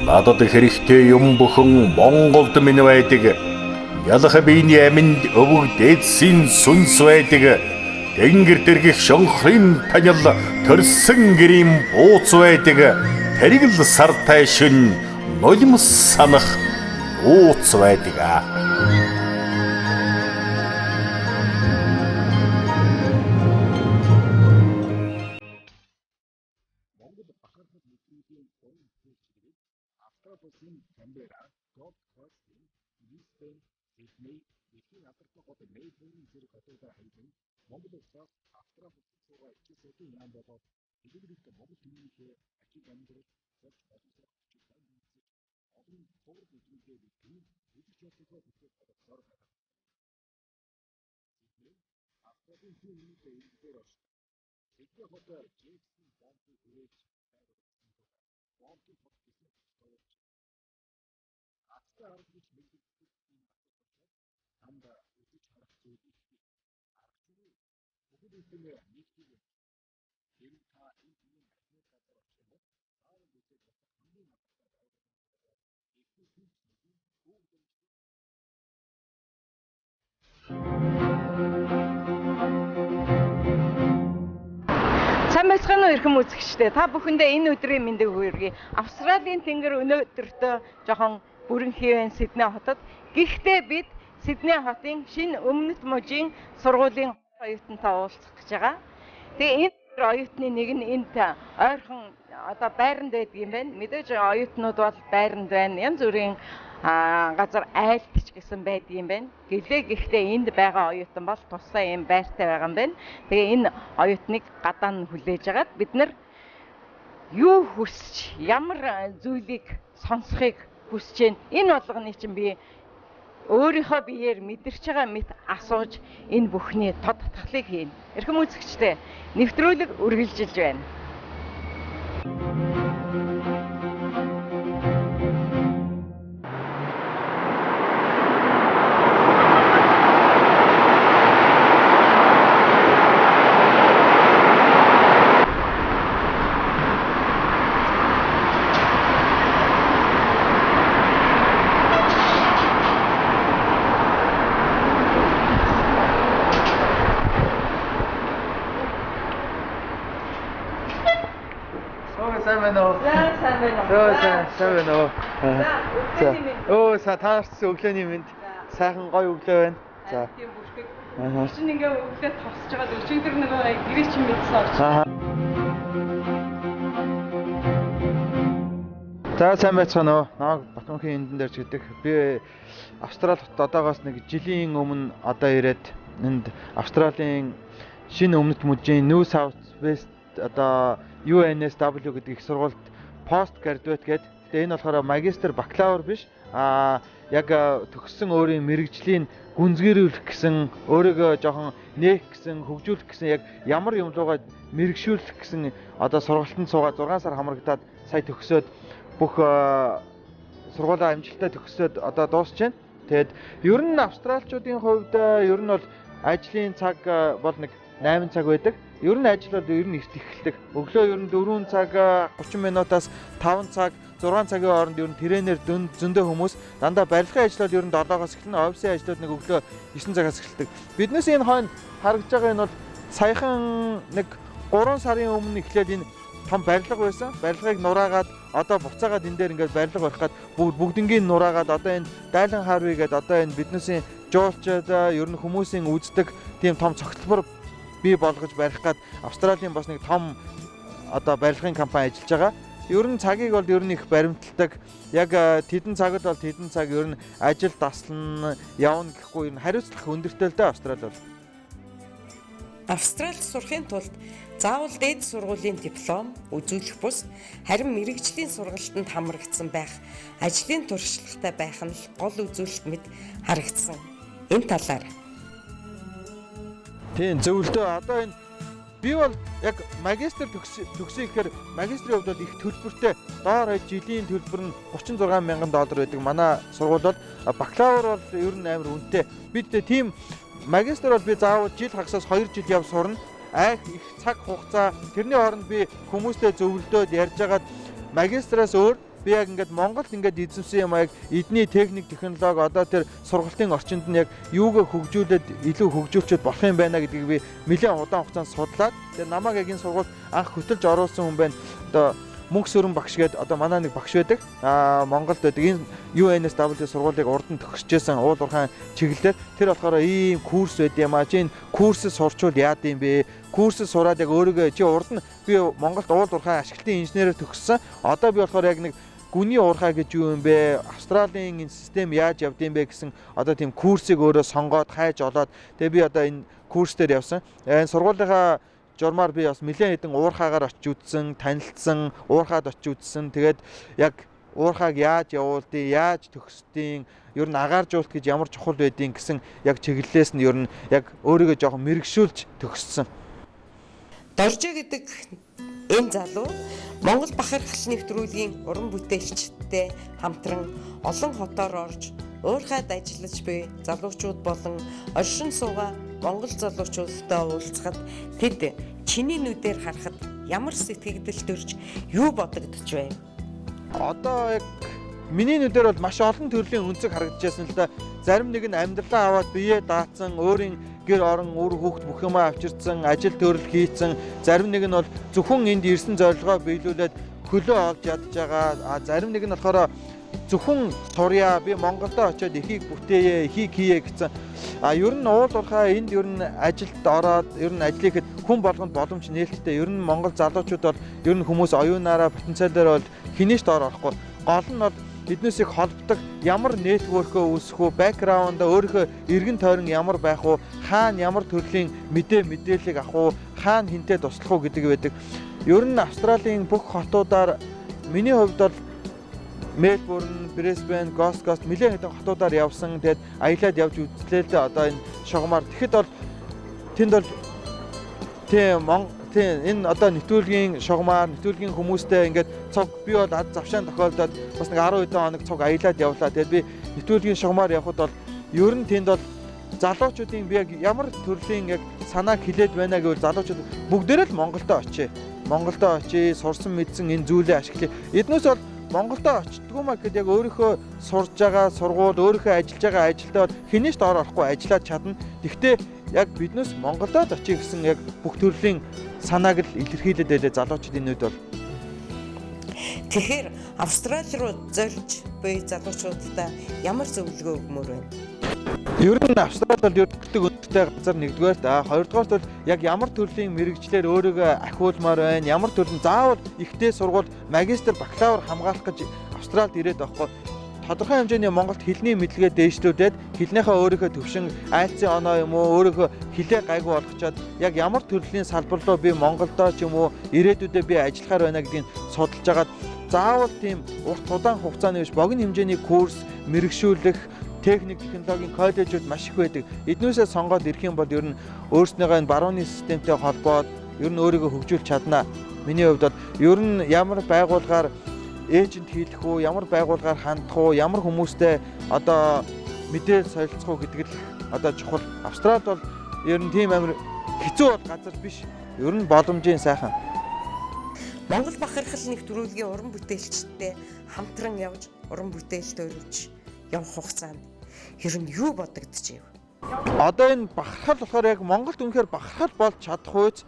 Надад хэрэгтэй юм бүхэн Монголд минь байдаг. Ялах биений аминд өвөг дээдсийн сүнс байдаг. Тэнгэр дэргих шонхрын танил төрсөн гэрийн бууц байдаг. Тэрэг л сартай шин нулимс санах нууц байдаг. Монгол бахархал мэдрэмжийн гурван чиглэл Австрали улсын Канберра, Голд Кост, Брисбен, Сидней, дэлхийн алдартай хот Мельбурн зэрэг хотуудаар аялан Монгол улсаас Австрали улсад суугаа ичил сайдын яам болоод дэлгэрэнгүй Монгол түмнийхээ ажил амьдрал, сурч боловсрох хүчит дан үзэж олон цуврал мэдрэмжээ бэлтгэн үзэж явдлаа бүтээх боловсоор байна. Сидней Австралийн зүүн өмнөд иргэдээр оршдог. Сидней хот Джексон бомбыг хүрээж байгуулсан бомбын хот гэсэн товч. Азтай арга гэж мэдлэгддэг энэ хотод танд үзэж харах зүйл их бий. Арга зүйн бүхэл бүтэн нэг тийм юм. Хэрв та энэ тэмээ аль нэг газар очих юм бол заавал үзэж болох хамгийн алдартай байгууллагын эхний түүхчлэлийн хүүг дэмжлэг. Сайн байцгаана уу эрхэм үзэгчдээ. Та бүхэндээ энэ өдрийн мэндийг хүргэе. Австралийн тэнгэр өнөөдөртөө жоохон бүрэн хэвэн Сидней хотод. Гэхдээ бид Сидней хотын шинэ өмнөд мужийн сургуулийн оюутантай уулзах гэж байгаа. Тэгээ энэ оюутны нэг нь энд ойрхон одоо байранд байдаг юм байна. Мэдээж оюутнууд бол байранд байна. Янз бүрийн газар айлтч гэсэн байдаг юм байна. Гэлээ гэхдээ энд байгаа оюутан бол тусдаа юм байртай байгаа юм байна. Тэгээ энэ оюутныг гадаа нь хүлээж агаад бид нар юу хүсч, ямар зүйлийг сонсохыг хүсэж байна. Энэ болгоныг чинь би өөрийнхөө биеэр мэдэрч байгаа мэт асууж энэ бүхний тод татгалыг хийнэ. Эрхэм үзэгчдээ, нэвтрүүлэг үргэлжилж байна. Сайн байна уу? За, сайн байна уу? За, сайн байна уу? За, өглөөний мэнд. Өө, та нарт өглөөний мэнд. Сайхан гоё өглөө байна. За. Тийм бүрхэг. Аа. Чинь ингээ өглөө тосч байгаа өчигдөр нөгөө гэрээ чинь мэдсэн орч. Аа. За, сайн байцгаана уу? Намайг Батмөнхийн эндэн дэрч гэдэг. Би Австрали хотод одоогоос нэг жилийн өмнө одоо ирээд энд Австралийн шинэ өмнөд мужийн New South West одоо UNSW гэдэг их сургуульд пост graduate гэдэг. Гэтэ энэ болохоор магистр, бакалавр биш. Аа, яг төгссөн өөрийн мэрэгжлийн гүнзгийрүүлэх гэсэн, өөрийгөө жоохон нээх гэсэн, хөгжүүлэх гэсэн, яг ямар юм руугаа мэрэгшүүлэх гэсэн одоо сургалтанд суугаад 6 сар хамрагдаад сая төгсөөд бүх сургуулаа амжилттай төгсөөд одоо дуусч байна. Тэгээд ер нь австралчуудын хувьд ер нь бол ажлын цаг бол нэг 8 цаг байдаг. Ер нь ажил бол ер нь эрт эхэлдэг. Өглөө ер нь 4 цаг 30 минутаас 5 цаг 6 цагийн хооронд ер нь тренер зөндөө хүмүүс дандаа барилгын ажил бол ер нь 7-оос эхэлнэ. Офисын ажлууд нэг өглөө 9 цагаас эхэлдэг. Биднээс энэ хойно харагдж байгаа энэ бол саяхан нэг 3 сарын өмнө эхлээд энэ том барилга байсан. Барилгыг нураагаад одоо буцаагаад энэ дээр ингээд барилга барих гад бүгднгийн нураагаад одоо энэ Дайлан Харви гэдэг одоо энэ биднээсийн жуулчид ер нь хүмүүсийн үздэг тийм том цогцлбор бий болгож барих гад Австралийн бас нэг том одоо барилгын компани ажиллаж байгаа. Ер нь цагийг бол ер нь их баримталдаг. Яг тэдэн цагт бол тэдэн цаг ер нь ажил таслана, явна гэхгүй ер нь хариуцлага өндөртэй л дээ Австрали бол. Австралид сурахын тулд заавал дээд сургуулийн диплом үзүүлэх бус харин мэргэжлийн сургалтанд хамрагдсан байх, ажлын туршлагатай байх нь л гол үзүүлэлт мэт харагдсан. Энэ талаар Тийм, зөвлөдөө. Одоо энэ би бол яг магистр төгсөе гэхээр магистрийн хувьд бол их төлбөртэй доор хаяж жилийн төлбөр нь 36 мянган доллар байдаг. Манай сургууль бол бакалавр бол ер нь амар үнэтэй. Бид тийм магистр бол би заавал жил хагасаас 2 жил яв сурна. Айх их цаг хугацаа тэрний хооронд би хүмүүстэй зөвлөдөөд ярьж байгаад магистраас өөр Би яг ингээд Монголд ингээд эзэмсэн юм яг эдний техник, технологи одоо тэр сургалтын орчинд нь яг юугаа хөгжүүлээд илүү хөгжүүлчихэд болох юм байна гэдгийг би нэлээд удаан хугацаанд судлаад, тэгээ намайг яг энэ сургуульд анх хөтөлж оруулсан хүн байна. Одоо Мөнх Сөрөн багш гээд одоо манай нэг багш байдаг. Монголд байдаг. Энэ UNSW сургуулийг урд нь төгсөжсэн уул уурхайн чиглэлээр тэр болохоор ийм курс байд юм аа. Чи энэ курсээ сурчвал яад юм бэ? Курсээ сураад яг өөрийгөө чи урд нь би Монголд уул уурхайн ашиглалтын инженерээр төгссөн. Одоо би болохоор яг нэг гүний уурхай гэж юу юм бэ? Австралийн энэ систем яаж явд юм бэ гэсэн одоо тийм курсыг өөрөө сонгоод хайж олоод тэгээ би одоо энэ курс дээр явсан. Энэ сургуулийнхаа журмаар би бас нэлээд хэдэн уурхаагаар очиж үзсэн, танилцсан, уурхаад очиж үзсэн. Тэгээд яг уурхааг яаж явуулдیں، яаж төгсдیں، ер нь агааржуулалт гэж ямар чухал байдیں гэсэн яг чиглэлээс нь ер нь яг өөрийгөө жоохон мэрэгшүүлж төгссөн. Доржоо гэдэг энэ залуу Монгол бахархал нэвтрүүлгийн уран бүтээлчдтэй хамтран олон хотоор орж уурхайд ажиллаж буй залуучууд болон оршин суугаа Монгол залуучуудтай уулзахад тэд чиний нүдээр харахад ямар сэтгэгдэл төрж юу бодогдож байв? Одоо яг миний нүдээр бол маш олон төрлийн өнцөг харагдажсэн л да. Зарим нэг нь амьдралаа аваад биеэ даацсан, өөрийн гэр орон, үр хүүхэд бүх юмаа авчирсан, ажил төрөл хийцэн. Зарим нэг нь бол зөвхөн энд ирсэн зорилгоо биелүүлээд хөлөө олж ядж байгаа. Зарим нэг нь болохоор зөвхөн сурья, би Монголдо очиод эхийг бүтээе, эхийг хийе гэсэн. Ер нь уул уурхай энд ер нь ажилд ороод ер нь ажил хийхэд хүн болгонд боломж нээлттэй. Ер нь Монгол залуучууд бол ер нь хүмүүс оюунаараа потенциалаараа бол хинээч доор орохгүй. Гол нь бол эднээсийг холбодог ямар нэтворкөө үүсэх үү, бэкграундаа өөрийнхөө эргэн тойрон ямар байх уу, хаана ямар төрлийн мэдээллийг авах уу, хаана хинтээ туслах уу гэдэг байдаг. Ер нь Австралийн бүх хотуудаар миний хувьд бол Мельбурн, Брисбен, Гост нэлээд хэдэн хотуудаар явсан. Тэгээд аялаад явж үзлээ л дээ одоо энэ шугамар. Тэгэхэд бол тэнд бол тийм энэ одоо нэвтрүүлгийн шугамар, нэвтрүүлгийн хүмүүстэй ингээд цуг би бол ад завшаан тохиолдоод бас нэг 10 хэдэн хоног цуг аялаад явлаа. Тэгээд би нэвтрүүлгийн шугамар явхад бол ер нь тэнд бол залуучуудын би яг ямар төрлийн яг санааг хилээд байна гэвэл залуучууд бүгдээрээ л Монголдо очие. Монголдо очие, сурсан мэдсэн энэ зүйлээ ашиглая. Эднээс бол Монголдо очдгоо маа гэхэд яг өөрийнхөө сурж байгаа сургууль, өөрийнхөө ажиллаж байгаа ажилдаа бол хинээч доор орохгүй ажиллаад чадна. Гэхдээ яг биднээс Монголдо очие гэсэн яг бүх төрлийн санааг л илэрхийлээд байлаа залуучуудын нүд бол. Тэгэхээр Австрали руу зорж буй залуучуудаа ямар зөвлөгөө өгмөр вэ? Ер нь Австрали бол ердөө өндөртэй газар нэгдүгээрт, хоёрдугаарт бол яг ямар төрлийн мэрэгчлэр өөрийгөө ахиулмаар байна, ямар төрлийн заавал ихтэй сургууль, магистр, бакалавр хамгаалах гэж Австралид ирээд байхгүй. Тодорхой хэмжээний Монголд хэлний мэдлэгээ дээшлүүлээд хэлнийхээ өөрийнхөө төвшин айлцын оноо юм уу өөрийнхөө хэлээ гайгүй болгочоод яг ямар төрлийн салбар руу би Монголдо ч юм уу ирээдүйдээ би ажиллахаар байна гэдгийг судалж агаад заавал тийм урт удаан хугацааны биш богино хэмжээний курс мэрэгшүүлэх техник технологийн коллежууд маш их байдаг. Эднээсээ сонгоод ирэх юм бол ер нь өөрснийгөө энэ барууны системтэй холбоод ер нь өөрийгөө хөгжүүлж чадна. Миний хувьд бол ер нь ямар байгууллагаар эйжент хийх үү, ямар байгууллагаар хандах уу, ямар хүмүүстэй одоо мэдээлэл солилцох уу гэдэг л одоо чухал. Австралид бол ер нь тийм амар хэцүү бол газар биш. Ер нь боломжийн сайхан. Монгол бахархал нэвтрүүлгийн уран бүтээлчдтэй хамтран явж уран бүтээлд өрөвж явах хугацаанд ер нь юу бодогдож байв? Одоо энэ бахархал болохоор яг Монголд үнэхээр бахархал болж чадах үз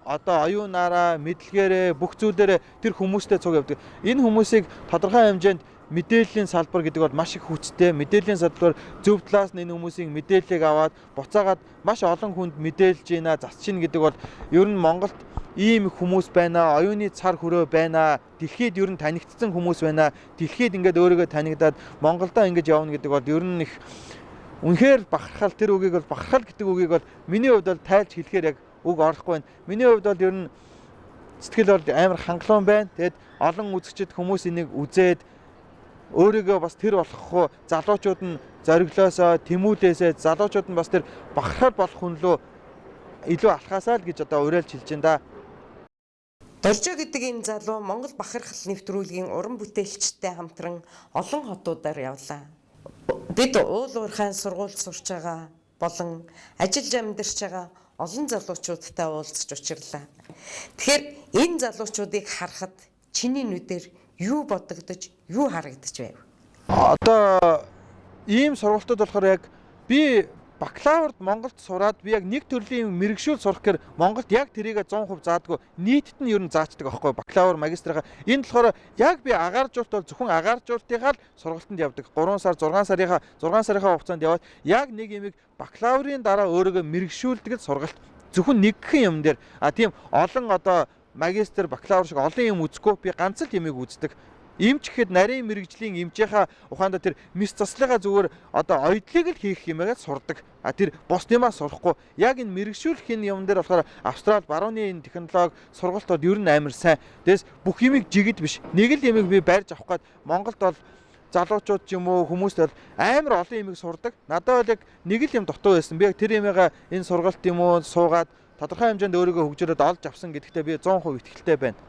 одоо оюунаараа, мэдлэгээрээ, бүх зүйлээрээ тэр хүмүүстэй цуг явдаг. Энэ хүмүүсийг тодорхой хэмжээнд мэдээллийн салбар гэдэг бол маш их хүчтэй. Мэдээллийн салбар зөв талаас нь энэ хүмүүсийн мэдээллийг аваад буцаагаад маш олон хүнд мэдээлж гинэ, засч гин гэдэг бол ер нь Монголд ийм хүмүүс байна, оюуны цар хөрөө байна, дэлхийд ер нь танигдсан хүмүүс байна, дэлхийд ингээд өөрийгөө танигдаад Монголдо ингэж явна гэдэг бол ер нь их үнэхээр бахархал. Тэр үгийг бол бахархал гэдэг үгийг бол миний хувьд бол тайлж хэлэхээр яг үг орохгүй байна. Миний хувьд бол ер нь сэтгэл бол амар хангалуун байна. Тэгэд олон үзэгчд хүмүүс энийг үзээд өөрийгөө бас тэр болох залуучууд нь зориглоосоо, тэмүүлээсээ залуучууд нь бас тэр бахархал болох хүн лөө илүү алхаасаа л гэж одоо уриалж хэлж байна да. Доржоо гэдэг энэ залуу Монгол бахархал нэвтрүүлгийн уран бүтээлчтэй хамтран олон хотуудаар явлаа. Бид уул уурхайн сургуульд сурч байгаа болон ажиллаж амьдарч байгаа олон залуучуудтай уулзч учирлаа. Тэгэхээр энэ залуучуудыг харахад чиний нүдээр юу бодогдож, юу харагдаж байв? Одоо ийм сургалтууд болохоор яг би бакалаврд Монголд сураад би яг нэг төрлийн мэргэшүүл сурах гэхээр Монголд яг тэрийгэ 100% заадгүй, нийтэд нь ер нь заачдаг аахгүй бакалавр магистрынхаа. Энэ болохоор яг би агааржуулалт бол зөвхөн агааржуулалтынхаа л сургалтанд явдаг. 3 сар 6 сарынхаа хугацаанд яваад яг нэг юмыг бакалаврын дараа өөрийгөө мэргэшүүлдэг л сургалт. Зөвхөн нэгхэн юм дээр. А тийм олон одоо магистр, бакалавр шиг олон юм үзэхгүй, би ганц л юмыг үздэг. Эмч гэхэд нарийн мэрэгжлийн эмчийнхаа ухаандаа тэр мэс заслынхаа зүгээр одоо оёдлыг л хийх юмээ сурдаг. А тэр бус юмаа сурахгүй. Яг энэ мэрэгшүүлэх энэ юм дээр болохоор Австрал барууны энэ технологи сургалт бол ер нь амар сайн. Тэгээс бүх юмыг жигд биш. Нэг л юмыг би барьж авах гээд Монголд бол залуучууд ч юм уу хүмүүст бол амар олон юмыг сурдаг. Надад бол яг нэг л юм дутуу байсан. Би яг тэр юмыгаа энэ сургалт юм уу суугаад тодорхой хэмжээнд өөрийгөө хөгжүүлээд олж авсан гэдэгтээ би 100% итгэлтэй байна.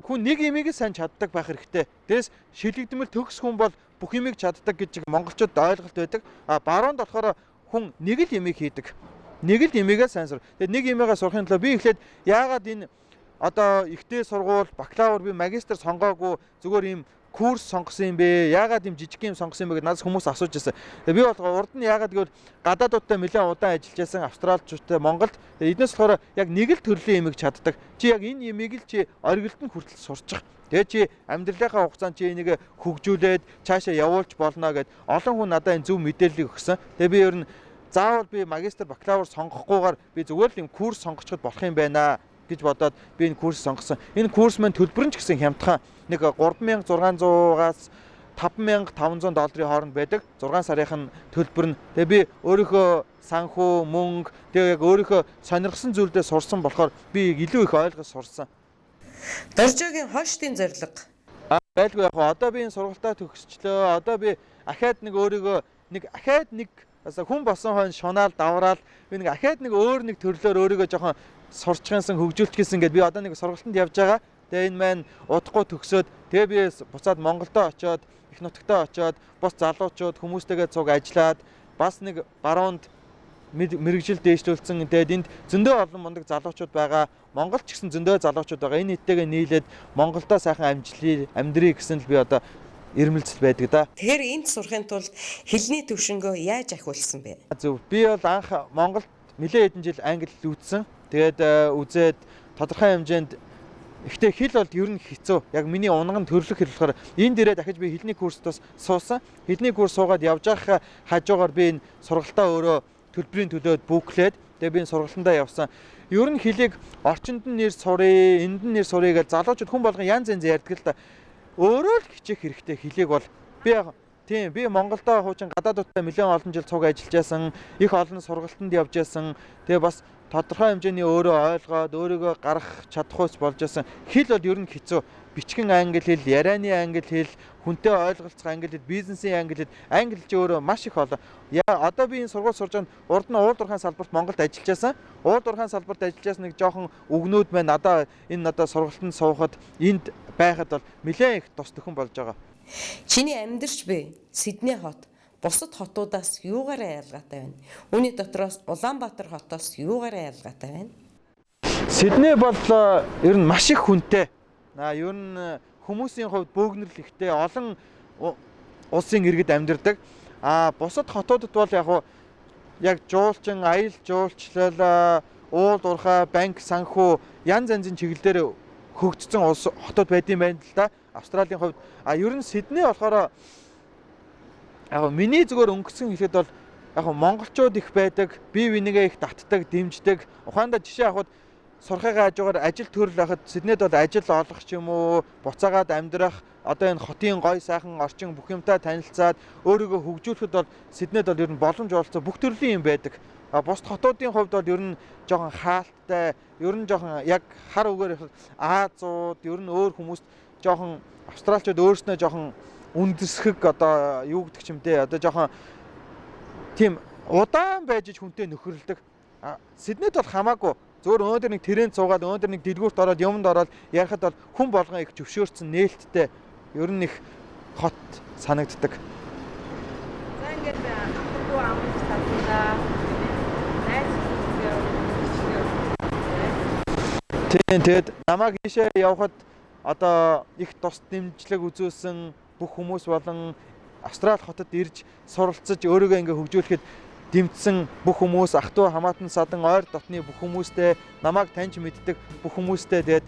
Хүн нэг юмыг сайн чаддаг байх хэрэгтэй. Тэгээс шилэгдмэл төгс хүн бол бүх юмыг чаддаг гэж монголчууд ойлголт байдаг. А баруунд болохоор хүн нэг л юмыг хийдэг. Нэг л юмыгаа сайн сур. Тэгээд нэг юмыгаа сурахын тулд би эхлээд яагаад энэ одоо ихтэй сургууль, бакалавр би магистр сонгоогүй зүгээр ийм курс сонгосон юм бэ? Яагаад ийм жижиг юм сонгосон юм бэ гэдээ надаас хүмүүс асууж байсан. Тэгээ би болохоор урд нь яагаад гэвэл гадаадуудтай нэлээд удаан ажиллаж байсан, австралчуудтай, Монголд. Тэгээ эднээс болохоор яг нэг л төрлийн юмыг чаддаг. Чи яг энэ юмыг л чи оргилд нь хүртэл сурчих. Тэгээ чи амьдралынхаа хугацаанд чи энийг хөгжүүлээд цаашаа явуулж болно гэд олон хүн надад энэ зөв мэдээллийг өгсөн. Тэгээ би ер нь заавал би магистр, бакалавр сонгохгүйгээр би зүгээр л юм курс сонгочиход болох юм байна гэж бодоод би энэ курс сонгосон. Энэ курс маань төлбөр нь ч гэсэн хямдхан. Нэг 3600-аас 5500 долларын хооронд байдаг. 6 сарынх нь төлбөр нь. Тэгээ би өөрийнхөө санхүү, мөнгө, тэгээ яг өөрийнхөө сонирхсан зүйлдээ сурсан болохоор би илүү их ойлгож сурсан. Доржоогийн хойштын зорилго. Байлгүй яг одоо би энэ сургалтаа төгсчлөө. Одоо би ахаад нэг өөрийгөө нэг ахаад нэг хүн босон хойно шунаал давраал би нэг ахаад нэг өөр нэг төрлөөр өөрийгөө жоохон сурчхансан хөгжүүлчихсэн гэдээ би одоо нэг сургалтанд явж байгаа. Тэгээ энэ маань удахгүй төгсөөд тэгээ би буцаад Монголдо очиод их нутагтаа очиод бус залуучууд хүмүүстэйгээ цуг ажиллаад бас нэг баруунд мэрэгжил дээшлүүлсэн. Тэгээд энд зөндөө олон мундаг залуучууд байгаа. Монголд ч гэсэн зөндөө залуучууд байгаа. Энэ нийттэйгээ нийлээд Монголдо сайхан амжилт амьдрий гэсэн л би одоо ирмэлцэл байдаг да. Тэгэхээр энд сурахын тулд хэлний төвшөнгөө яаж ахиулсан бэ? Зөв. Би бол анх Монголд нэлээд хэдэн жил англи хэл үзсэн. Тэгээд үзээд тодорхой хэмжээнд ихтэй хэл бол ер нь хэцүү. Яг миний унган төрлөх хэл болохоор энэ дээрээ дахиж би хэлний курст бас суусан. Хэлний курс суугаад явж байгаа хажуугаар би энэ сургалтаа өөрөө төлбөрийн төлөөд бүклээд тэгээ би энэ сургалтандаа явсан. Ер нь хэлийг орчинд нь нэр сурыг, энд нь нэр сурыг гэж залуучууд хүн болгон янз янз ярьдаг л да. Өөрөө л хичээх хэрэгтэй хэлийг бол би тийм би Монголдо хуучин гадаадуудтай нэлээд олон жил цуг ажиллаж байсан, их олон сургалтанд явж байсан. Тэгээ бас тодорхой хэмжээний өөрөө ойлгоод өөрийгөө гаргах чадах болж байсан. Хэл бол ер нь хэцүү. Бичгэн англи хэл, ярианы англи хэл, хүнтэй ойлголцох англи хэл, бизнесийн англи хэл, англи чи өөрөө маш их олон. Одоо би энэ сургууль сурж байгаа урд нь уул уурхайн салбарт Монголд ажиллаж байсан. Уул уурхайн салбарт ажиллаж байсан нэг жоохон үгнүүд маань надаа энэ надаа сургалтанд суухад энд байхад бол нэлээд их тус төхөн болж байгаа. Чиний амьдарч буй Сидней хот бусад хотуудаас юугаараа ялгаатай байна? Үүний дотроос Улаанбаатар хотоос юугаараа ялгаатай байна? Сидней бол ер нь маш их хүнтэй. Ер нь хүмүүсийн хувьд бөөгнөрл ихтэй, олон улсын иргэд амьдардаг. А бусад хотуудад бол яг яг жуулчин, аялал жуулчлал, уул уурхай, банк, санхүү янз янзын чиглэлээр хөгжсөн улс хотууд байдсан байна л да. Австралийн хувьд а ер нь Сидней болохоор яг миний зүгээр өнгөцсөн хэлэхэд бол яг монголчууд их байдаг, бие бинийгээ их татдаг, дэмждэг. Ухаандаа жишээ авахад сурахыгаа хажуугаар ажил төрөл байхад Сиднейд бол ажил олох ч юм уу, буцаагаад амьдрах, одоо энэ хотын гой сайхан орчин бүх юмтай танилцаад өөрийгөө хөгжүүлэхэд бол Сиднейд бол ер нь боломж олцоо бүх төрлийн юм байдаг. А бусд хотуудын хувьд бол ер нь жоохон хаалттай, ер нь жоохон яг хар үгээр Азууд, ер нь өөр хүмүүст жоохон австралчууд өөрснөө жоохон үндэсхэг одоо юу гэдэг ч юм те одоо жоохон тийм удаан байж хүнтэй нөхөрлөдөг. Сиднейд бол хамаагүй. Зөвхөн өнөөдөр нэг тренд суугаад өнөөдөр нэг дэлгүүрт ороод юмд ороод ярихад бол хүн болгон их зөвшөөрсөн нээлттэй ер нь их хот санагддаг. За ингээд хамтгүй амж татна. Найз. Тийм, тэгээд намайг ийшээ явхад одоо их тус дэмжлэг үзүүлсэн бүх хүмүүс болон Австрали хотод ирж суралцаж өөрийгөө ингээ хөгжүүлэхэд дэмжсэн бүх хүмүүс, ах トゥ хамаатан садан ойр дотны бүх хүмүүстэй, намайг таньж мэддэг бүх хүмүүстэй тэгээд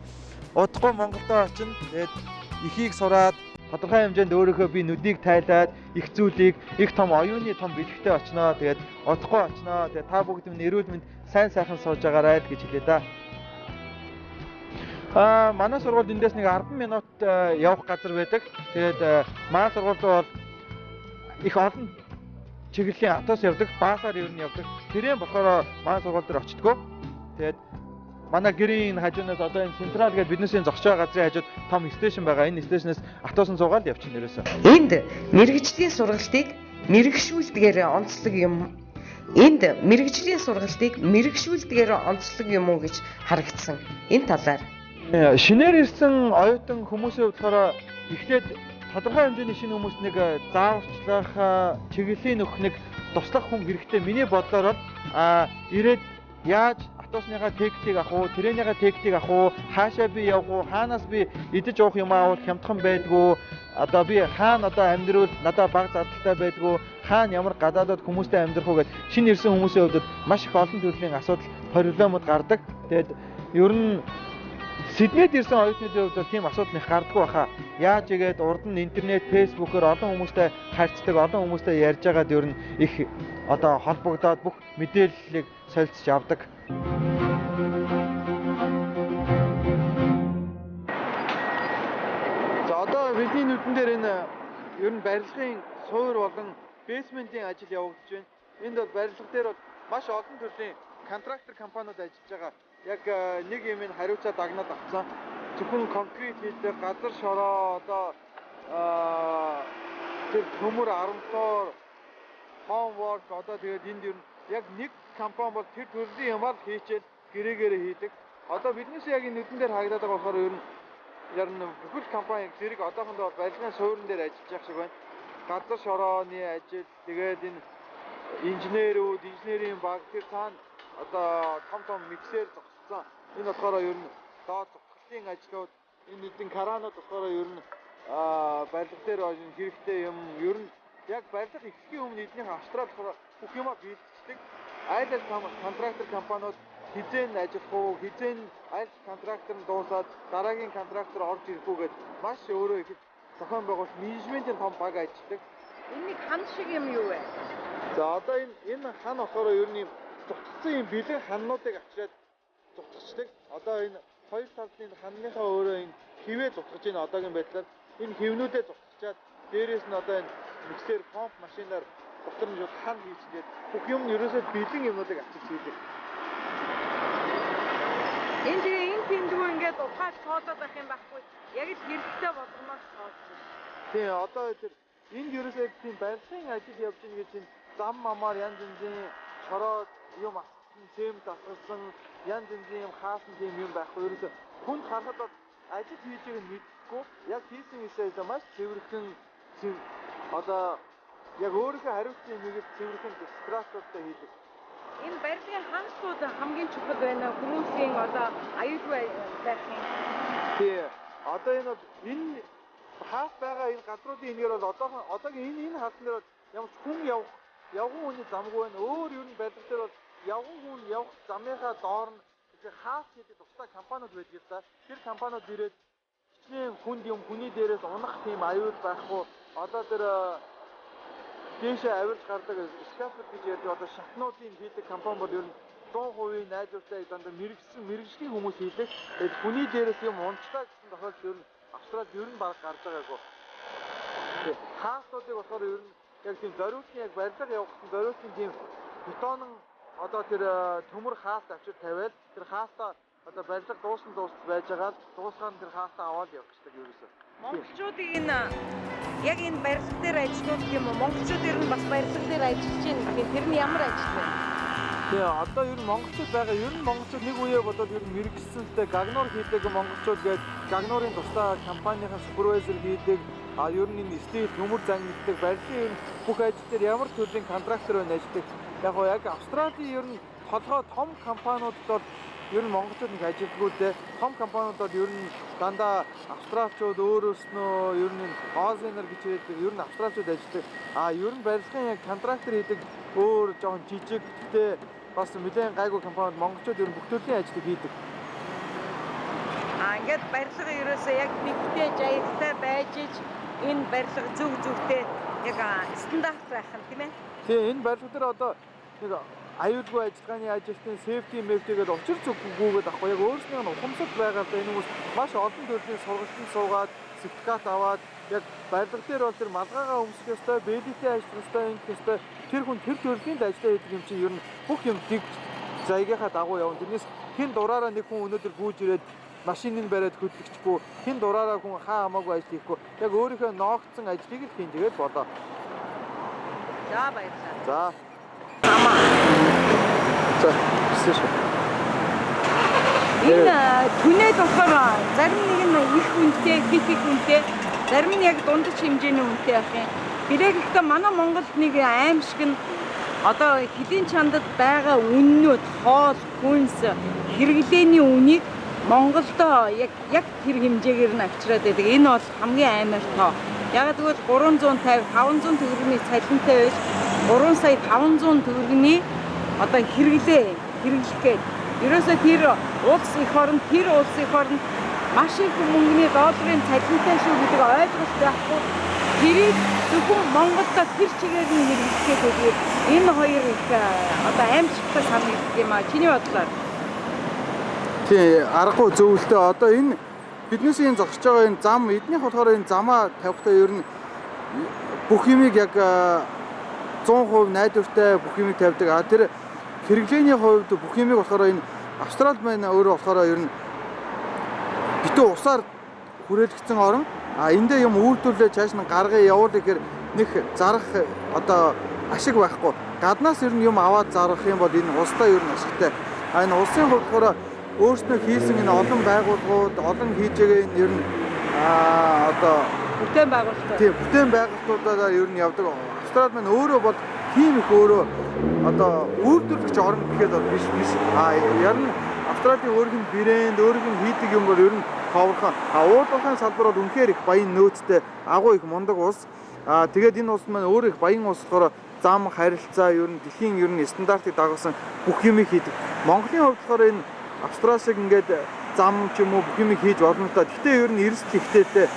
удахгүй Монголдо очино. Тэгээд ихийг сураад тодорхой хэмжээнд өөрийнхөө би нүдийг тайлаад их зүйлийг их том оюуны том бэлэгтэй очноо. Тэгээд удахгүй очноо. Тэгээд та бүгд минь эрүүл мэнд сайн сайхан сууж байгаарай л гэж хэлье да. Манай сургууль эндээс нэг 10 минут явах газар байдаг. Тэгээд манай сургууль бол их олон чиглэлийн автобус явдаг, баасаар ер нь явдаг. Тэрэн болохоор манай сургууль дээр очдгоо. Тэгээд манай гэрийн хажуунаас одоо энэ Central гэдэг биднээсийн зогсож байгаа газрын хажууд том station байгаа. Энэ station ээс автобусын суугаад явчихна ерөөсөө. Энд мэргэжлийн сургалтыг мэргэшүүлдгээр онцлог юм. Энд мэргэжлийн сургалтыг мэргэшүүлдгээр онцлог юм уу гэж харагдсан. Энэ талаар шинээр ирсэн оюутан хүмүүсийн хувьд болохоор эхлээд тодорхой хэмжээний шинэ хүмүүст нэг зааварчлах, чиглэлийн өгөх нэг туслах хүн хэрэгтэй. Миний бодлоор бол ирээд яаж автобусныхаа ticket ийг авах уу, тренийхаа ticket ийг авах уу, хаашаа би явах уу, хаанаас би идэж уух юм аавал хямдхан байдгүй, одоо би хаана одоо амьдрал надад бага зардалтай байдгүй, хаана ямар гадаадад хүмүүстэй амьдрах уу гэд шинэ ирсэн хүмүүсийн хувьд маш их олон төрлийн асуудал, проблемууд гардаг. Тэгээд ер нь Сиднейд ирсэн оюутнуудын хувьд бол тийм асуудал их гардаггүй баха. Яаж игээд урд нь интернет, фэйсбүүкээр олон хүмүүстэй харьцдаг, олон хүмүүстэй ярьж байгаад ер нь их одоо холбогдоод бүх мэдээллийг солилцож авдаг. За одоо бидний нүдэн дээр энэ ер нь барилгын суур болон basement ийн ажил явагдаж байна. Энд бол барилга дээр бол маш олон төрлийн contractor компаниуд ажиллаж байгаа. Яг нэг юм нь хариуцаа дагнаад авцсан. Зөвхөн concrete хийдэг, газар шороо, одоо тэр төмөр арматур, homework одоо тэгээд энд ер нь яг нэг компани бол тэр төрлийн юмар хийчихэл гэрээгээрээ хийдэг. Одоо биднээс яг энэ нүдэн дээр харагдаад байгаа болохоор ер нь бүхэл компани зэрэг одоохондоо барилгын суурин дээр ажиллаж байгаа шиг байна. Газар шорооны ажил, тэгээд энэ инженерүүд, инженерийн баг тэр цаана одоо том том миксер зогссон. Энэ болохоор ер нь доод зутгалын ажлууд, энэ нэгэн каранууд болохоор ер нь барилга дээр хэрэгтэй юм. Ер нь яг барилга эхлэхийн өмнө эднийх Австрали болохоор бүх юмаа биелүүлдэг. Айл аль contractor компаниуд хизээ нь ажиллах уу, хизээ нь аль contractor нь дуусаад дараагийн contractor орж ирэх үү гэд маш өөрөө их зохион байгуулалт менежментийн том баг ажилладаг. Энэ нэг хан шиг юм юу вэ? За одоо энэ хан болохоор ер нь зутгсан юм бэлэн ханнуудыг авчираад зутгацдаг. Одоо энэ хоёр талд энэ ханныхаа өөрөө энэ хивээ зутгаж байна одоогийн байдлаар. Энэ хивнүүдээ зутгачаад дээрээс нь одоо энэ миксер помп машинаар дотор нь шууд хан хийчихгээд бүх юм нь ерөөсөө бэлэн юмнуудыг авчирч хийдэг. Энэ тэгээ энэ тэндгүү ингээд ухаад цоолоод байх юм байхгүй. Яг л хэрэгтэй болгоноор цоолж байна. Тийм, одоо тэр энд ерөөсөө тийм барилгын ажил явж гин гэж энэ зам мамаар янз янзын шороо юм ассан, цемент асгарсан, янз янзын юм хаасан тийм юм байхгүй. Ерөөсөө хүнд харахад бол ажил хийж байгааг нь мэдэхгүй. Яг хийсэн юмсаа маш цэвэрхэн одоо яг өөрийнхөө хариуцсан юмыг цэвэрхэн дистрактуудтай хийдэг. Энэ барилгын хансууд хамгийн чухал байна. Хүмүүсийн одоо аюулгүй байх юм. Тий. Одоо энэ бол энэ хаас байгаа энэ газруудын энээр бол одоогийн энэ хаасан дээр бол ямар ч хүн явах явган хүний замгүй байна. Өөр ер нь барилга дээр бол явган хүн явах замынхаа доор нь хаас хийдэг тусдаа компаниуд байдаг л да. Тэр компаниуд ирээд хичнээн хүнд юм хүний дээрээс унах тийм аюул байхгүй. Одоо тэр дээшээ авирч гардаг scaffold гэж ярьдаг одоо шатнуудын хийдэг компани бол ер нь 100% найдвартай дандаа мэргэжлийн хүмүүс хийдэг. Тэгээд хүний дээрээс юм унцлаа гэсэн тохиолдолд ер нь Австралид ер нь бараг гарч байгаагүй. Хаасуудыг болохоор ер нь яг тийм зориулсан яг барилга явуулсан зориулсан тийм бетонон одоо тэр төмөр хааст авчир тавиал тэр хаастаа одоо барилга дууссан байж байгаа л дуусгаад тэр хаастаа аваад явчихдаг ерөөсөө. Монголчуудыг энэ яг энэ барилга дээр ажилладаг юм уу? Монголчууд ер нь бас барилга дээр ажиллаж байна гэх юм. Тэр нь ямар ажил вэ? Тэгээ одоо ер нь монголчууд байгаа. Ер нь монголчууд нэг үе бодоод ер нь мэргэжсэнтэй гагнуур хийдэг монголчууд гээд гагнуурын тусдаа компанийн supervisor хийдэг. А ер нь энэ steel төмөр зан гэдэг барилгын ер нь бүх ажил дээр ямар төрлийн contractor байна ажилладаг. Яг гоо яг Австралийн ер нь толгой том компаниудад бол Ер нь монголчууд нэг ажилдггүй дээ. Том компаниуд бол ер нь дандаа австралчууд өөрөөснөө ер нь Aussie нар гэж хэлдэг. Ер нь австралчууд ажилладаг. А ер нь барилгын яг contractor хийдэг өөр жоохон жижиг, гэхдээ бас нэлээд гайгүй компаниуд монголчууд ер нь бүх төрлийн ажлыг хийдэг. А ингээд барилга ерөөсөө яг нэгтэй жаягтай байж ич энэ барилга зөв зөвтэй яг стандарт байх нь, тийм ээ. Тийм, энэ барилга дээр одоо нэг аюулгүй ажиллагааны ажилтны safety мэфти гэдэг учир зүггүйгээд ахгүй, яг өөрснийх нь ухамсарт байгаа л да. Энэ хүмүүс маш олон төрлийн сургалтанд суугаад сертификат аваад яг барилга дээр бол тэр малгайгаа өмсөх ёстой, бээлийтэй ажиллах ёстой, ингэх ёстой. Тэр хүн тэр төрлийн л ажиллаа хийдэг юм чинь ер нь бүх юм дэг заягийнхаа дагуу явна. Тэрнээс хэн дураараа нэг хүн өнөөдөр гүйж ирээд машиныг бариад хөдлөгчгүй, хэн дураараа хүн хаа хамаагүй ажил хийхгүй, яг өөрийнхөө ноогдсон ажлыг л хийн, тэгээд болоо. За, баярлалаа. За. Амаа. За, бисээ шүү. Энэ түнэд болохоор зарим нэг нь их үнэтэй, хит их үнэтэй, зарим нь яг дундаж хэмжээний үнэтэй байх юм. Бэрээ гэхдээ манай Монголд нэг аимшиг нь одоо хөлийн чандад байгаа үннүүд, хоол, хүнс, хэрэглээний үнийг Монголдо яг тэр хэмжээгээр нь авчираад байдаг. Энэ бол хамгийн аймаар тоо. Яг тэгвэл 350, 500 төгрөгийн цалинтай байж 3 сая 500 төгрөгийн одоо хэрэглээ хэрэглэх гээд ерөөсөө тэр улс эх оронд, тэр улс эх оронд маш их мөнгөний долларын цалинтай шүү гэдэг ойлголт байхгүй. Тэрийг зөвхөн Монголдо тэр чигээр нь хэрэглэх гээд байдаг. Энэ хоёр их одоо аимшигтай санагддаг юм а. Чиний бодлоор? Тийм, аргагүй зөвлөлтөө. Одоо энэ биднээс энэ зогсож байгаа энэ зам, эднийх болохоор энэ замаа тавихтаа ер нь бүх юмыг яг 100% найдвартай бүх юмыг тавьдаг. А тэр хэрэглээний хувьд бүх юмыг болохоор энэ Австрали маань өөрөө болохоор ер нь битүү усаар хүрээлэгдсэн орон. А эндээ юм үйлдвэрлээ чааш нь гаргая явуулъя гэхээр нэг зарах одоо ашиг байхгүй. Гаднаас ер нь юм аваад зарах юм бол энэ улстай ер нь ашигтай. А энэ улсын хувьд болохоор өөрснөө хийсэн энэ олон байгууллагууд, олон хийж байгаа энэ ер нь одоо бүтээн байгуулалт. Тийм, бүтээн байгуулалтуудаараа ер нь явдаг. Австрали маань өөрөө бол тийм их өөрөө одоо үйлдвэрлэгч орн гэхэд бол биш биш. А ер нь Австралийн өөрийнх нь брэнд, өөрийнх нь хийдэг юм бол ер нь ховорхон. А уулуурхайн салбар бол үнэхээр их баян нөөцтэй, агуу их мундаг улс. А тэгээд энэ улс маань өөрөө их баян улс болохоор зам, харилцаа ер нь дэлхийн ер нь стандартыг дагуулсан бүх юмыг хийдэг. Монголын хувьд болохоор энэ Австрали шиг ингээд зам ч юм уу бүх юмыг хийж болно л да. Гэхдээ ер нь эрсдэл ихтэй л дээ.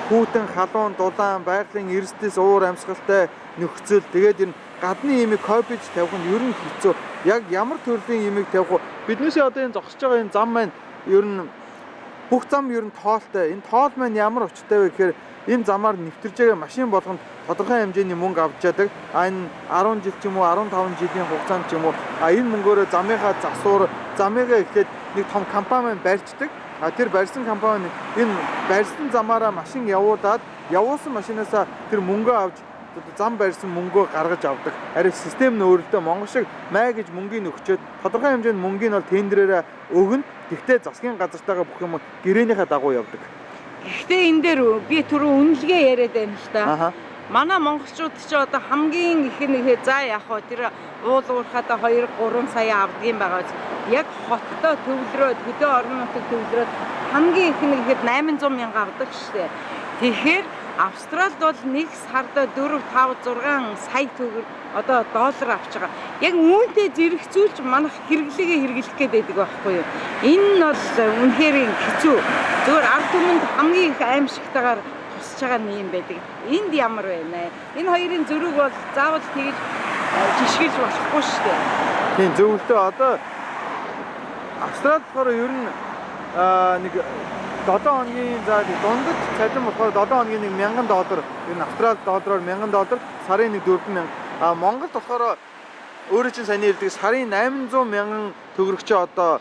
Хүүтэн, халуун, дулаан, байгалийн эрсдэлс уур амьсгалтай нөхцөл. Тэгээд энэ гадны имийг копиж тавих нь ер нь хэцүү. Яг ямар төрлийн имийг тавих вэ? Биднээсээ одоо энэ зогсож байгаа энэ зам маань ер нь бүх зам ер нь тоолтой. Энэ тоол маань ямар учиртай вэ гэхээр энэ замаар нэвтэрж байгаа машин болгонд тодорхой хэмжээний мөнгө авч яадаг. А энэ 10 жил ч юм уу 15 жилийн хугацаанд ч юм уу, а энэ мөнгөөрөө замынхаа засвар, замыгаа эхлээд нэг том компани маань барьждаг. А тэр барьсан компани энэ барьсан замаараа машин явуулаад, явуулсан машинаасаа тэр мөнгөө авч зам барьсан мөнгөө гаргаж авдаг. Харин систем нь өөрөлдөө Монгол шиг май гэж мөнгийг өгчөөд тодорхой хэмжээнд мөнгийг бол тендерээр өгнө. Гэхдээ засгийн газартайгаа бүх юм гэрээнийхээ дагуу явдаг. Гэхдээ энэ дээр би түрүү үнэлгээ яриад байна л та. Манай монголчууд ч одоо хамгийн их нэг за яг хоо тэр уул уурхаадаа 2 3 сая авдаг юм байгаа. Яг хоттой төвлөрөөд, хөдөө орон нутаг төвлөрөөд хамгийн их нэг ихэд 800 мянга авдаг шүү дээ. Тэгэхээр Австралид бол нэг сард 4 5 6 сая төгрөг одоо доллар авч байгаа. Яг үүнтэй зэрэгцүүлж манайх хэрэглээгээ хэрэглэх гээд байдаг байхгүй юу? Энэ нь бол үнэхээр хэцүү. Зөвхөн ард түмэнд хамгийн их аимшигтайгаар тусч байгаа нэг юм байдаг. Энд ямар байна вэ? Энэ хоёрын зөрүүг бол заавал тэгж жишгэлж болохгүй шүү дээ. Тийм, зөвлөлтөө одоо Австралид болохоор ер нь нэг 7 хоногийн за дундад цалин болохоор 7 хоногийн нэг 1000 доллар, ер нь Австрали доллараар 1000 доллар, сарын нэг 4000. А Монголд болохоор өөрөө чинь саяны хэлдэг сарын 800 мянган төгрөгчөө одоо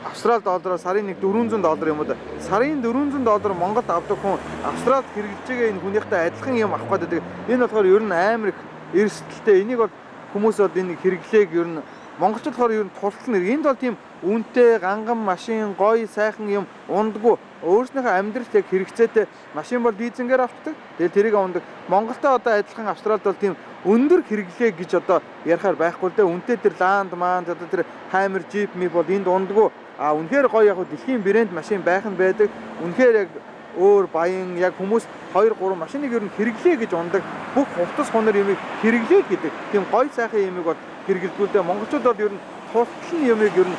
Австрали доллараар сарын нэг 400 доллар юм уу да. Сарын 400 доллар Монголд авдаг хүн Австралид хэрэглэж байгаа энэ хүнийхтэй адилхан юм авах гэдэг. Энэ болохоор ер нь амар их эрсдэлтэй. Энийг бол хүмүүс бол энэ хэрэглээг ер нь монголчууд болохоор ер нь тултал нэр. Энд бол тийм үнэтэй ганган машин, гоё сайхан юм ундаггүй. Өөрснийхөө амьдралт яг хэрэгцээтэй машин бол лизингээр авчдаг. Тэгэл тэрийг ундаг. Монголтой одоо адилхан Австралид бол тийм өндөр хэрэглээ гэж одоо ярихаар байхгүй л дээ. Үнтэй тэр Land Mand одоо тэр Hammer Jeep мип бол энд ундаггүй. А үнэхээр гоё яг дэлхийн брэнд машин байх нь байдаг. Үнэхээр яг өөр баян яг хүмүүс 2 3 машиныг ер нь хэрэглээ гэж ундаг. Бүх хувцас хунар юмыг хэрэглээ гэдэг. Тийм гоё сайхан юмыг бол хэрэглэдэггүй л дээ. Монголчууд бол ер нь тултал нь юмыг ер нь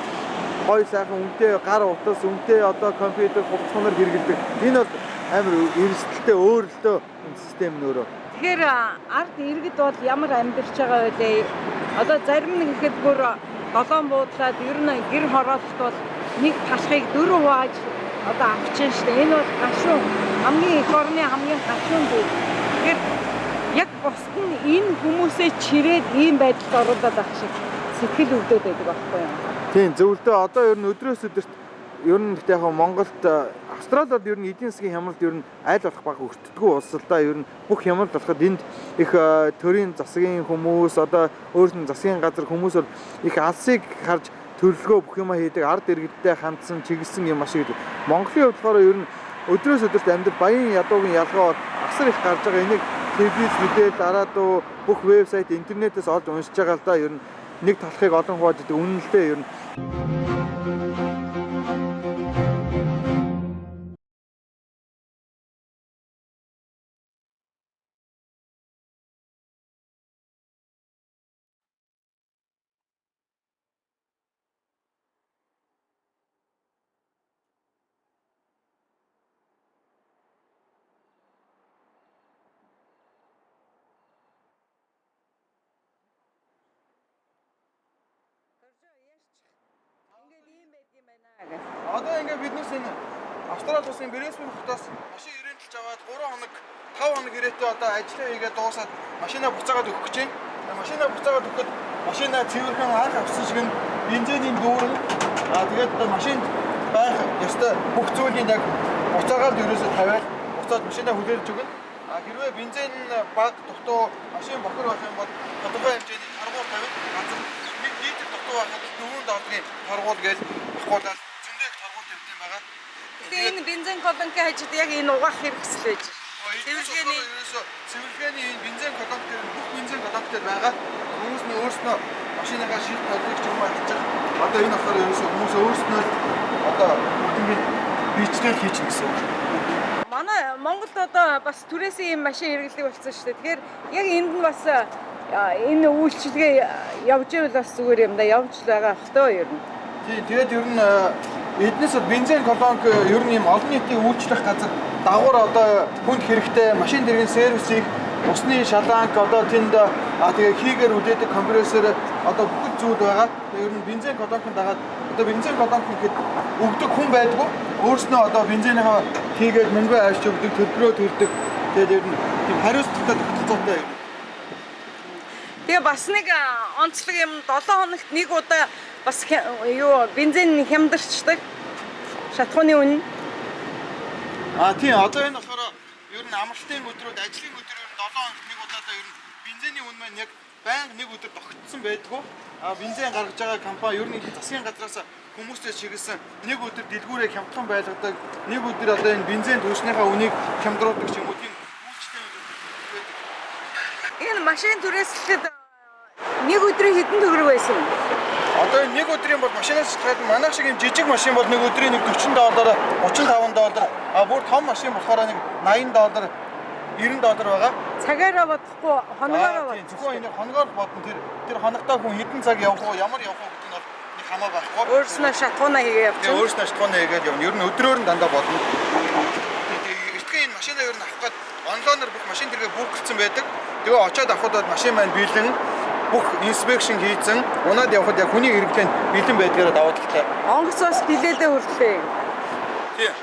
гоё сайхан үнэтэй гар утас, үнэтэй одоо компьютер, хувцас хунар хэрэглэдэг. Энэ бол амар эрсдэлтэй өөр л дөө энэ систем нь өөрөө. Тэгэхээр ард иргэд бол ямар амьдарч байгаа вэ? Одоо зарим нэг ихэд бүр долоон буудлаад ер нь гэр хороолт бол нэг талхыг дөрөв хувааж одоо авчин штэ. Энэ бол гашуун хамгийн эх орны хамгийн гашуун зүйл. Тэгэхээр яг бусд нь энэ хүмүүсээ чирээд ийм байдалд оруулаад байх шиг сэтгэл өвдөд байдаг байхгүй юу? Тийм зөвлөдөө одоо ер нь өдрөөс өдөрт ер нь гэхдээ яг Монголд Австралид бол ер нь эдийн засгийн хямралд ер нь аль болох бага өртдөггүй улс л да. Ер нь бүх хямрал болоход энд их төрийн засгийн хүмүүс одоо өөрсдийн засгийн газар хүмүүс бол их алсыг харж төлөвлөгөө бүх юма хийдэг, ард иргэдтэй хандсан, чиглэсэн юм маш их. Монголын хувьд болохоор ер нь өдрөөс өдөрт амьдрал баян ядуугийн ялгаа бол асар их гарч байгаа. Энийг телевиз мэдээлэл, радио, бүх вебсайт, интернетээс олж уншиж байгаа л да. Ер нь нэг талхыг олон хувааж идэг үнэн л дээ ер нь. Одоо ингээ биднээс энэ Австрали улсын Брисбен хотоос машин ирэнтэлж аваад 3 хоног 5 хоног ирээтэй одоо ажиллаа хийгээд дуусаад машинаа буцаагаад өгөх гэж байна. Машинаа буцаагаад өгөхөд машинаа цэвэрхэн анх авсан шиг нь бензиний дүүрэн тэгээд одоо машинд байх ёстой бүх зүйлийг яг буцаагаад ерөөсөө тавиад буцаад машинаа хүлээлж өгнө. Хэрвээ бензин бага дутуу машин бохор байх юм бол тодорхой хэмжээний торгуул тавина. Газар 1 литр дутуу байхад 4 долларын торгуул гэж авахуулаад зөндөө их торгуул тавьд юм байгаа. Тэгэхээр энэ бензин колонкийн хажууд яг энэ угаах хэрэгсэл байж. Цэвэрлэгээний ерөөсөө цэвэрлэгээний энэ бензин колонк дээр бүх бензин колонк дээр байгаа. Хүмүүс нь өөрснөө машиныхаа шил толыг ч юм авчих. Одоо энэ болохоор ерөөсөө хүмүүс өөрснөө одоо бүгднийг бичлэл хийчих гэсэн үг. Манай Монголд одоо бас түрээсийн ийм машин хэрэглэдэг болсон шүү дээ. Тэгэхээр яг энд нь бас энэ үйлчилгээ явж ивэл бас зүгээр юм да, явж л байгаа бах тоо ер нь. Тийм, тэгээд ер нь эднээс бол бензин колонк ер нь ийм олон нийтийн үйлчлэх газар дагавар одоо хүнд хэрэгтэй машин дэргийн сервисийг усны шаланк одоо тэнд тэгээ хийгээр үлээдэг компрессор одоо бүх зүйл байгаа. Ер нь бензин колонкын дагаад одоо бензин колонк гэхэд өгдөг хүн байдгүй. Өөрснөө одоо бензинийхаа хийгээд мөнгө авчиж өгдөг, төлбөрөө төлдөг. Тэгээд ер нь тийм хариуцлагатай тогтолцоотой юм. Тэгээ бас нэг онцлог юм 7 хоногт нэг удаа бас юу бензин хямдарчдаг. Шатхууны үнэ. Тийм, одоо энэ болохоор ер нь амралтын өдрүүд, ажлын өдөр ер нь 7 хоногт нэг удаадаа ер нь бензиний үнэ маань яг байнга нэг өдөр тогтсон байдгүй. Бензин гаргаж байгаа компани ер нь засгийн газраас хүмүүстэй чиглэсэн нэг өдөр дэлгүүрээ хямдхан байлгадаг, нэг өдөр одоо энэ бензин түвшнийхаа үнийг хямдруулдаг ч юм уу тийм үйлчлэл байдаг. Энэ машин түрээслэхэд нэг өдрийн хэдэн төгрөг байсан? Одоо энэ нэг өдрийн бол машинаас шалтгаалan манайх шиг юм жижиг машин бол нэг өдрийн нэг 40 доллар, 35 доллар, бүр том машин болохоор нэг 80 доллар, 90 доллар байгаа. Цагаараа бодохгүй, хоногоороо бодно. Зөвхөн энэ хоногоор бодно. Тэр хоногтой хүн хэдэн цаг явах уу, ямар явах уу гэдэг нь бол нэг хамаа байхгүй. Өөрснөө шатхуунаа хийгээ явчихна. Өөрснөө шатхуунаа хийгээд явна. Ер нь өдрөөр нь дандаа бодно. Эртхэн энэ машинаа ер нь авах гээд онлайнаар бүх машин тэргээ бүклцсэн байдаг. Тэгээ очиод авахд бол машин маань бэлэн, бүх инспекшн хийцэн, унаад явхад яг хүний хэрэглээнд бэлэн байдгаараа давуу талтай. Онгоцоос билээдээ хүртлээ. Тийм.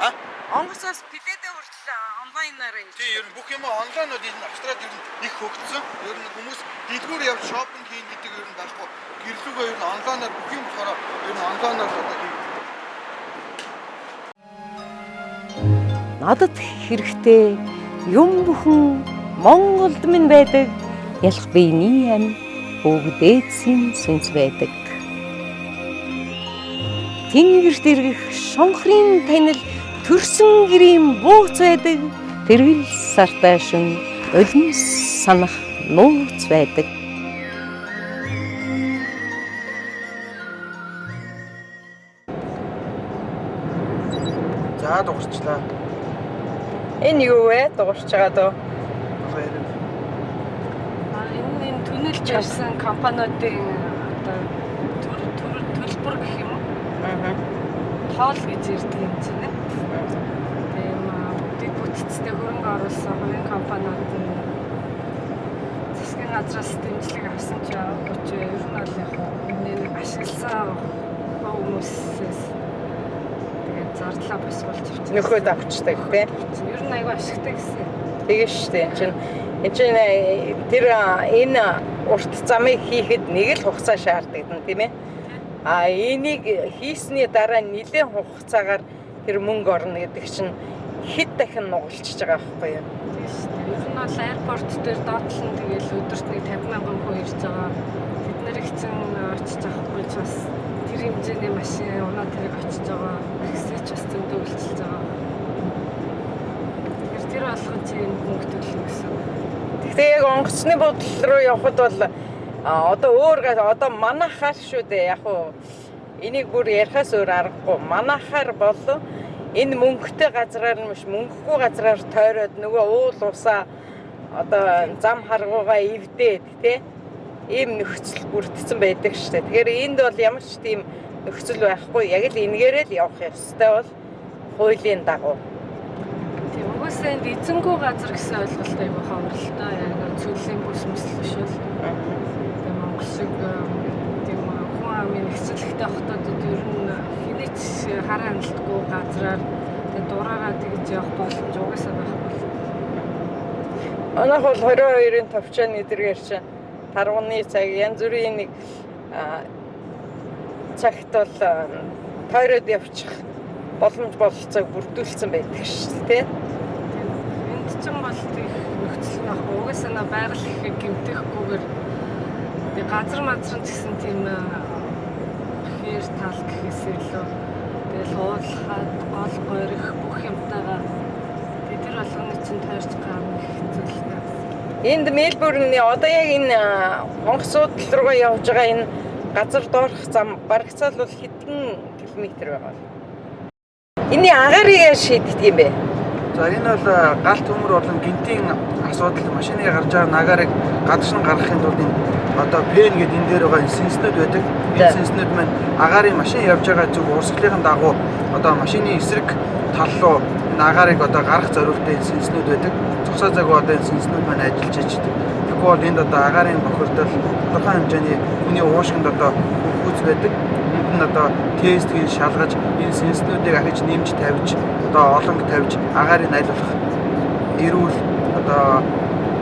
Онгоцоос билээдээ хүртэл онлайнаар хийж. Тийм, ер нь бүх юм онлайн бол энэ Австралид ер нь их хөгжсөн. Ер нь хүмүүс дэлгүүр явж шопинг хийн гэдэг ер нь байхгүй. Гэрлүүгээ ер нь онлайнаар бүх юм болохоор ер нь онлайнаар л одоо хийгддэг. Надад хэрэгтэй юм бүхэн Монголд минь байдаг. Ялах биений ам бүгдээдсийн сүнс байдаг. Тэнгэрт эргэх шонхрын танил Төрсөн гэрийн бууц байдаг. Тэргэл сартай шин өлн санах нууц байдаг. За дуурчлаа. Энэ юу вэ? Дуурч байгаа дөө. Энэ түнэлж явсан компаниудын одоо төлбөр гэх юм уу? Тоол гэж ярьдаг юм чинь. Тийм дэд бүтцтэй хөрөнгө оруулсан хувийн компаниуд нь засгийн газраас дэмжлэг авсан ч яваагүй ч ер нь бол яг нэг ашигласан хүмүүсээс тэгээд зардлаа босгуулж авчихсан. Нөхөд авчдаг тийм. Ер нь айгүй ашигтай гэсэн. Тэгээ шүү дээ. Энэ чинь тэр энэ урт замыг хийхэд нэг л хугацаа шаарддаг юм тийм ээ. А энийг хийсний дараа нэлээд хугацаагаар тэр мөнгө орно гэдэг чинь хэд дахин нугалчж байгаа байхгүй юу? Тийм шүү дээ. Ер нь бол аэропорт дээр доотлон тэгэл өдөрт нэг 50 мянган хүн ирж байгаа. Тэд нарыг чинь очиж авахгүй ч бас тэр хэмжээний машин унаа тэрэг очиж байгаа. Тэгсээ ч бас зөндөө үйлчилж байгаа. Тэгэхээр тэр болгон чи энэ мөнгө төлнө гэсэн. Гэхдээ яг онгоцны буудлын руу явхад бол одоо өөр одоо манайхаар шүү дээ. Яг уу энийг бүр ярихаас өөр аргагүй. Манайхаар бол энэ мөнгөтэй газраар нь биш мөнгөгүй газраар тойроод нөгөө уул усаа одоо зам харгуугаа эвдээд тий ийм нөхцөл бүрдсэн байдаг шүү дээ. Тэгэхээр энд бол ямар ч тийм нөхцөл байхгүй. Яг л энэгээрээ л явах ёстой бол хуулийн дагуу. Тийм угаасаа энд эзэнгүй газар гэсэн ойлголт айгүй ховор л доо. Яг нэг цөллийн бүс мэсэл биш бол. Тэгээ Монгол шиг тийм хүн амын нэгцэлхтэй хотуудад ер нь хэний ч хараа хяналтгүй газраар тэгээ дураараа тэгж явах боломж угаасаа байхгүй. Манайх бол 22-ын товчооны эдрэгээр чинь таргууны цаг янз бүрийн нэг цагт бол тойроод явчих боломж бололцоог бүрдүүлсэн байдаг шүү дээ. Энд чинь бол тийх нөхцөл нь байхгүй. Угаасаа на байгаль их гэмтэхгүйгээр тэгээ газар мазар ч гэсэн тийм хээр тал гэхээс илүү тэгэл уулхаад гол горих бүх юмтайгаа тэгээ тэр болгоны чинь тойрч гарна гэх зүйл байна. Энд Мельбурний одоо яг энэ онгоц суудлал руугаа явж байгаа энэ газар доорх зам барагцаал бол хэдэн километр байгаа вэ? Энийн агаарыг яаж шийддэг юм бэ? За энэ бол гал төмөр болон гинтийн асуудал машины гарч байгаа нагарыг гадагш нь гаргахын тулд энэ одоо пен гэдэг энэ дээр байгаа энэ сенснүүд байдаг. Энэ сенснүүд маань агаарын машин явж байгаа зүг урсгалын дагуу одоо машины эсрэг тал руу энэ агаарыг одоо гаргах зориулттай энэ сенснүүд байдаг. Зогсоо загвар одоо энэ сенснүүд маань ажиллаж ичдэг. Тэгэхгүй бол энд одоо агаарын бохирдол тодорхой хэмжээний хүний уушгинд одоо хүйц байдаг. Энд нь одоо тест хийж шалгаж энэ сенснүүдийг ахиж нэмж тавьж одоо олонг тавьж агаарын аль болох эрүүл одоо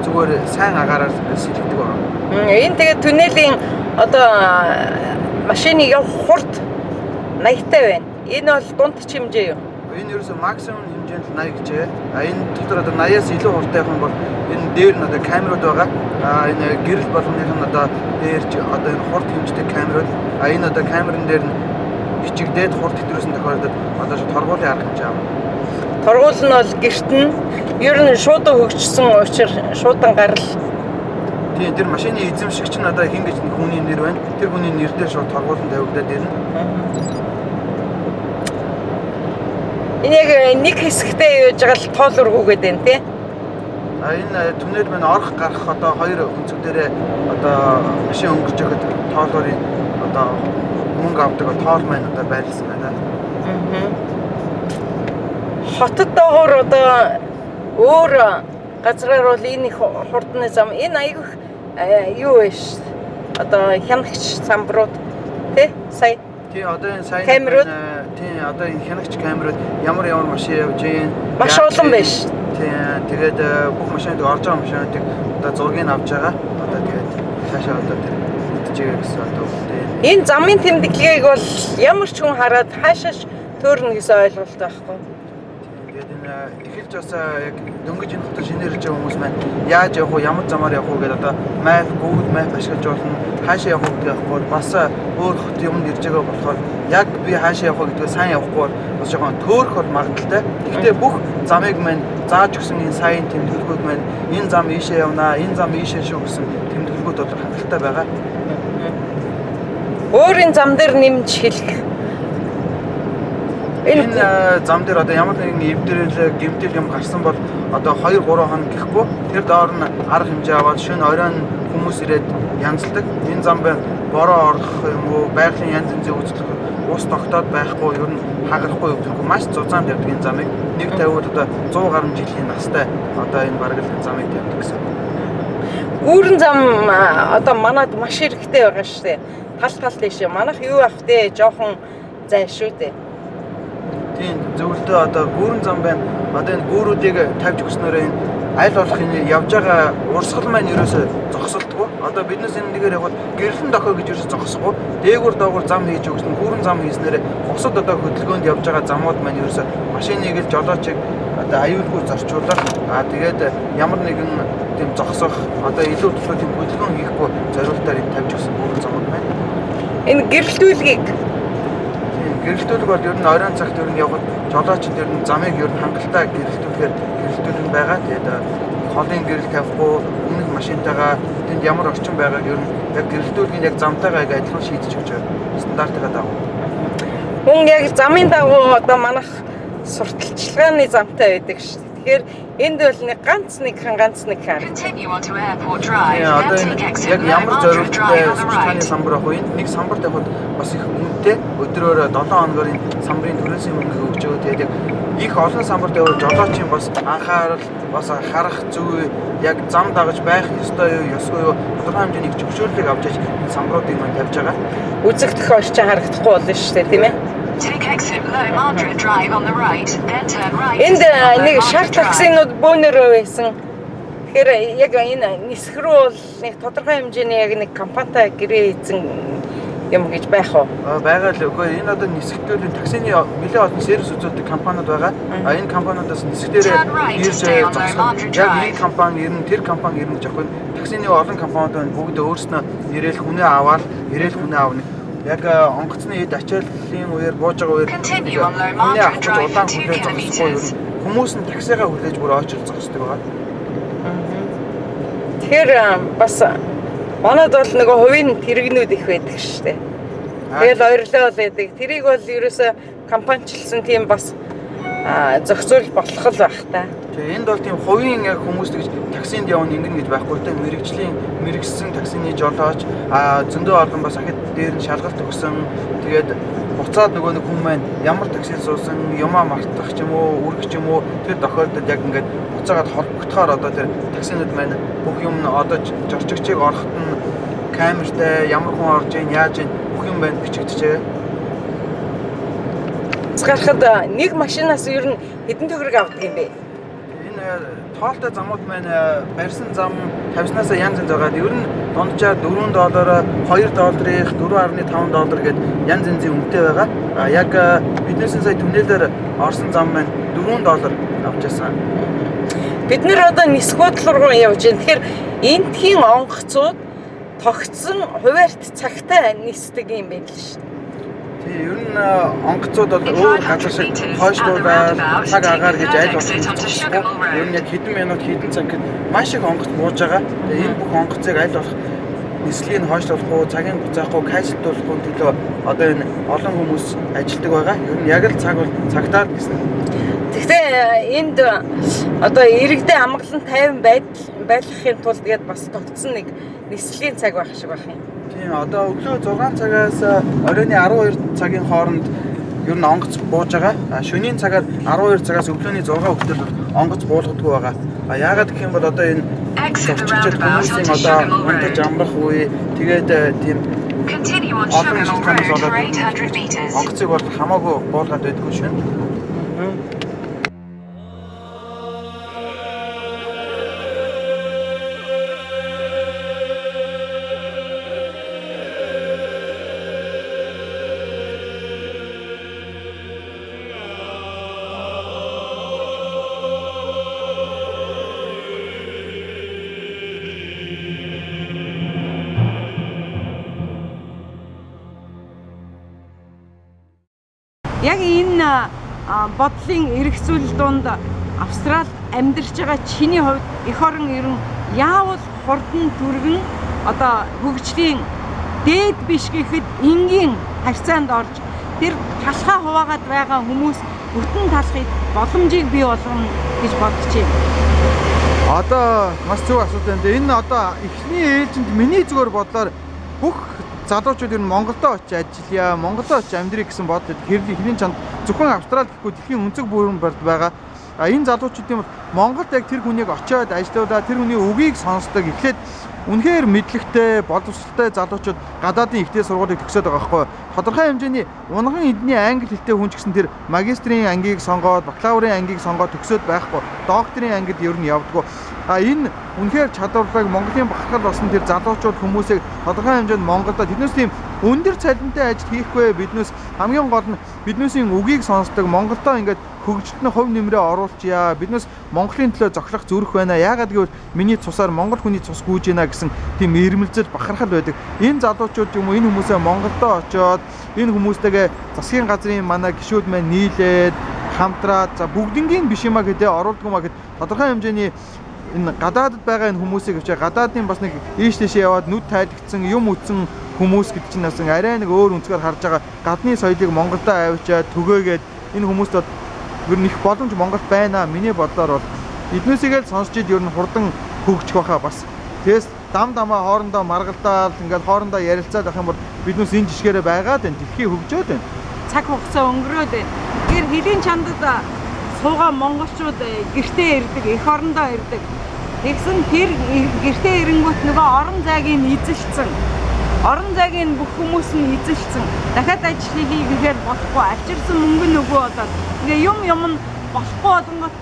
зүгээр сайн агаараар сэлгдэг байна. Энэ тэгээд түнелийн одоо машины явах хурд 80-тай байна. Энэ бол дунд хэмжээ юу? Энэ ерөөсөө максимум хэмжээнд 80 гэж. А энэ дотор одоо 80-аас илүү хурдтай явах юм бол энэ дээр нь одоо камерууд байгаа. А энэ гэрэл болгоных нь одоо дээр одоо энэ хурд хэмждэг камерууд. А энэ одоо камерын дээр нь бичигдээд хурд хэтрүүлсэн тохиолдолд одоо торгуулийн арга хэмжээ авна. Торгуул нь бол гэрт нь ер нь шуудан хөгжсөн учраас шуудан гарал. Тийм тэр машины эзэмшигч нь одоо хэн гэж нэг хүний нэр байна. Тэр хүний нэр дээр шууд торгуулн тавигдаад ирнэ. Энэ яг нэг хэсэгтээ яаж байгаа л тоол өргүүгээд байна тий. А энэ түнэл маань орох гарах одоо хоёр өнцөг дээрээ одоо машин өнгөрч байхад тоолуурын одоо мөнгө авдаг тоол маань одоо байрлсан байна. Хотод доогоор одоо өөр газраар бол энэ их хурдны зам энэ айгүйх юу вэ ш. Одоо хянагч самбрууд тий сая. Тий одоо энэ сая камерууд тий одоо энэ хянагч камерууд ямар ямар машин явж гин маш олон байж. Тий тэгээд бүх машинууд орж байгаа машинуудыг одоо зургийг авч байгаа. Одоо тэгээд цаашаа одоо тэр мэдчихэе гэсэн одоо үгтэй. Энэ замын тэмдэглэгийг бол ямар ч хүн хараад хаашааш төөрнө гэсэн ойлголт байхгүй. Тэгээд энэ Эхэлж бас яг дөнгөж энэ хотод шинээр ирж байгаа хүмүүс маань яаж явах уу, ямар замаар явах уу гэдээ одоо map, Google Map ашиглаж болно. Хаашаа явах уу гэдгээ явахгүй бас өөр хот юмд ирж байгаа болохоор яг би хаашаа явах уу гэдгээ сайн явахгүй бол бас жоохон төөрөх бол магадaltaй. Гэхдээ бүх замыг маань зааж өгсөн энэ сайн тэмдэглэгүүд маань энэ зам ийшээ явнаа, энэ зам ийшээ шүү гэсэн тэмдэглэгүүд бол хангалттай байгаа. Өөр энэ зам дээр нэмж хэлэх. Энэ зам дээр одоо ямар нэгэн эвдрэл, гэмтэл юм гарсан бол одоо 2 3 хоног гэхгүй тэр доор нь арга хэмжээ аваад шөнө оройн хүмүүс ирээд янзалдаг. Энэ зам байна бороо орох юм уу, байгалийн янз янзын үйлчлэх ус тогтоод байхгүй, ер нь хагарахгүй өвдөхгүй маш зузаан тавьдаг энэ замыг. Нэг тавиуд одоо 100 гаруй жилийн настай одоо энэ бараг л замыг тавьдаг гэсэн. Гүүрэн зам одоо манад маш хэрэгтэй байгаа шүү дээ. Тал тал тийш. Манайх юу авах вэ? Жохон зай шүү дээ. Тийм, зөвлөлтөө одоо гүүрэн зам байна. Одоо энэ гүүрүүдийг тавьж өгснөөрөө энэ аль болох энэ явж байгаа урсгал маань ерөөсөө зогсолтгүй. Одоо биднээс энэ нэгээр явхад гэрлэн дохио гэж ерөөсөө зогсохгүй. Дээгүүр доогуур зам хийж өгсөн, гүүрэн зам хийснээр бусад одоо хөдөлгөөнд явж байгаа замууд маань ерөөсөө машиныг л жолоочийг одоо аюулгүй зорчуулах. Аа тэгээд ямар нэгэн тийм зогсох, одоо илүү төлөө тийм хөдөлгөөн хийхгүй зориултаар энэ тавьж өгсөн гүүрэн замууд маань. Энэ гэрэлтүүлгийг гэрэлтүүлэг бол ер нь оройн цагт ер нь явхад жолоочд ер нь замыг ер нь хангалттай гэрэлтүүлэхээр гэрэлтүүлэн байгаа. Тэгээд холын гэрэл тавихгүй, өмнөх машинтайгаа тэнд ямар орчин байгааг ер нь яг гэрэлтүүлгийн яг замтайгаа яг адилхан шийдэж өгч байгаа. Стандартынхаа дагуу. Хүн яг замын дагуу одоо манайх сурталчилгааны замтай байдаг шүү дээ. Тэгэхээр энд бол нэг ганц нэг хан ганц нэг хан. Одоо яг ямар зориулттай сурталчилгааны самбар авах вэ? Энд нэг самбар тавихад бас их үнэтэй. Өдрөөр 7 хоногоор энэ самбарын түрээсийн мөнгийг өгч байгаа. Тэгээд яг их олон самбар тавиул жолоочийн бас анхаарал, бас харах зүй, яг зам дагаж байх ёстой юу, ёсгүй юу тодорхой хэмжээний их зөвшөөрлийг авч аж энэ самбаруудыг маань тавьж байгаа. Үзэгдэх орчин харагдахгүй болно шүү дээ, тийм ээ? Энд нэг шар таксинууд бөөнөрөө байсан. Тэгэхээр яг энэ нисэх рүү бол нэг тодорхой хэмжээний яг нэг компанитай гэрээ хийсэн юм гэж байх уу? Байгаа л үгүй. Энэ одоо нисэхтүүлийн таксины нэлээд олон сервис үзүүлдэг компаниуд байгаа. А энэ компаниудаас нисэхдээрээ ирж зогсох. Яг энэ компани ирнэ, тэр компани ирнэ гэж аахгүй. Таксины олон компаниуд байна. Бүгд өөрснөө ирээл хүнээ аваад, ирээл хүнээ авна. Яг онгоцны эд ачааллын үеэр бууж байгаа үеэр хүнээ авах гэж удаан хүлээж зогсохгүй ер нь хүмүүс нь таксигаа хүлээж бүр очил зогсдог байгаа. Тэгэхээр бас манад бол нөгөө хувийн тэрэгнүүд их байдаг шүү дээ. Тэгэл ойрлоо л байдаг. Тэрийг бол ерөөсөө компаничлсан тийм бас зохицуул болох л байх та. Тэгээ энд бол тийм хувийн яг хүмүүс тэгж таксинд явна ингэнэ гэж байхгүй те. Мэргэжлийн мэргэссэн таксины жолооч зөндөө олон бас ахид дээр нь шалгалт өгсөн. Тэгээд буцаад нөгөө нэг хүн маань ямар таксинд суусан, юмаа мартах ч юм уу, үргэх ч юм уу тэр тохиолдолд яг ингээд буцаагаад холбогдохоор одоо тэр таксинууд маань бүх юм нь одоо зорчигчийг ороход нь камертай ямар хүн орж ийн, яаж ийн бүх юм байна бичигдэж байгаа. Гарахад нэг машинаас ер нь хэдэн төгрөг авдаг юм бэ? Энэ тоолтой замууд маань барьсан зам тавьснаасаа янз янз байгаа. Ер нь дунджаар 4 доллар, 2 долларыг 4.5 доллар гээд янз янзын үнэтэй байгаа. Яг биднээс сая түнэлээр орсон зам маань 4 доллар авч байсан. Бид нэр одоо нисгүүтэл руу явж байна. Тэгэхээр эндхийн онгоцууд тогтсон хуваарьт цагтай нисдэг юм байна л шүү. Тийм, ер нь онгоцууд бол өөр газар шиг хойшлуулаад цаг агаар гэж аль болох зогсохгүй. Ер нь яг хэдэн минут хэдэн цаг гэхэд маш их онгоц бууж байгаа. Тэгээ энэ бүх онгоцыг аль болох нислэгийг нь хойшлуулахгүй, цагийг буцаахгүй, кайслуулахгүй төлөө одоо энэ олон хүмүүс ажилладаг байгаа. Ер нь яг л цаг бол цагтаа л гэсэн. Гэхдээ энд одоо иргэдээ амгалан тайван байдал байлгахын тулд тэгээд бас тогтсон нэг нислэгийн цаг байх шиг байх юм. Тийм, одоо өглөө 6 цагаас оройн 12 цагийн хооронд ер нь онгоц бууж байгаа. Шөнийн цагаар 12 цагаас өглөөний 6 хүртэл онгоц буулгадаггүй байгаа. Яагаад гэх юм бол одоо энэ зорчигчид хүмүүсийн одоо унтаж амрах үе тэгээд тийм олон шалтгаанаас болоод онгоцыг бол хамаагүй буулгаад байдгүй шөнө. Яг энэ бодлын эргэцүүл дунд Австралид амьдарч байгаа чиний хувьд эх орон ерөн яавал хурдан түргэн одоо хөгжлийн дээд биш гэхэд энгийн харьцаанд орж тэр талхаа хуваагаад байгаа хүмүүс бүтэн талхыг боломжийг бий болгоно гэж бодож байна. Одоо маш зөв асуулт байна. Энэ одоо эхний ээлжинд миний зүгээр бодлоор бүх залуучууд ер нь Монголдо очиж ажиллая, Монголдо очиж амьдрий гэсэн бодол хэрлийн чанд зөвхөн Австрали гэхгүй дэлхийн өнцөг бүрэн байгаа. А энэ залуучуудын бол Монголд яг тэр хүнийг очиод ажиллаулаа, тэр хүний үгийг сонсдог. Эхлээд үнэхээр мэдлэгтэй, боловсролтой залуучууд гадаадын ихтэй сургуулийг төгсөөд байгаа байхгүй. Тодорхой хэмжээний унган эдний англи хэлтэй хүн ч гэсэн тэр магистрийн ангийг сонгоод, бакалаврын ангийг сонгоод төгсөөд байхгүй. Докторийн ангид ер нь явдггүй. А энэ үнэхээр чадварлаг Монголын бахархал болсон тэр залуучууд хүмүүсийг тодорхой хэмжээнд Монголдо тэднээс тийм өндөр цалинтай ажил хийхгүй, биднээс хамгийн гол нь биднээсийн үгийг сонсдог, Монголдо ингээд хөгжилт нь хувь нэмрээ оруулчихъя. Биднээс Монголын төлөө зохилох зүрх байна. Яагаад гэвэл миний цусаар Монгол хүний цус гүйж байна гэсэн тийм ирмэлзэл бахархал байдаг. Энэ залуучууд юм уу энэ хүмүүсээ Монголдо очиод энэ хүмүүстэйгээ засгийн газрын манай гишүүд маань нийлээд хамтраад за бүгднгийн биш юма гэдэг оруулдаг юма гэд тодорхой хэмжээний энэ гадаадд байгаа энэ хүмүүсийг авчаа гадаадын бас нэг ийш тийшээ яваад нүд тайлгдсан юм үтсэн хүмүүс гэдэг чинь бас арай нэг өөр өнцгөр харж байгаа гадны соёлыг Монголдо авчаад түгээгээд энэ хүмүүст бол ер нь их боломж Монголд байна. Миний бодлоор бол эднээсийг л сонсч ид ер нь хурдан хөгжих байхаа бас. Тэгээс дам дамаа хоорондоо маргалдаал ингээд хоорондоо ярилцаад байх юм бол биднээс энэ жишгээрээ байгаад байна. Дэлхий хөгжөөд байна. Цаг хугацаа өнгөрөөд байна. Тэгэхээр хөлийн чандад суугаа монголчууд гэртээ ирдэг, эх орондоо ирдэг. Тэгсэн тэр гэртээ ирэнгүүт нөгөө орон зайг нь эзэлсэн. Орон зайг нь бүх хүмүүс нь эзэлсэн. Дахиад ажил хийе гэхээр болохгүй. Авчирсан мөнгө нь өгөө болоод ингээ юм юм нь болохгүй болонгот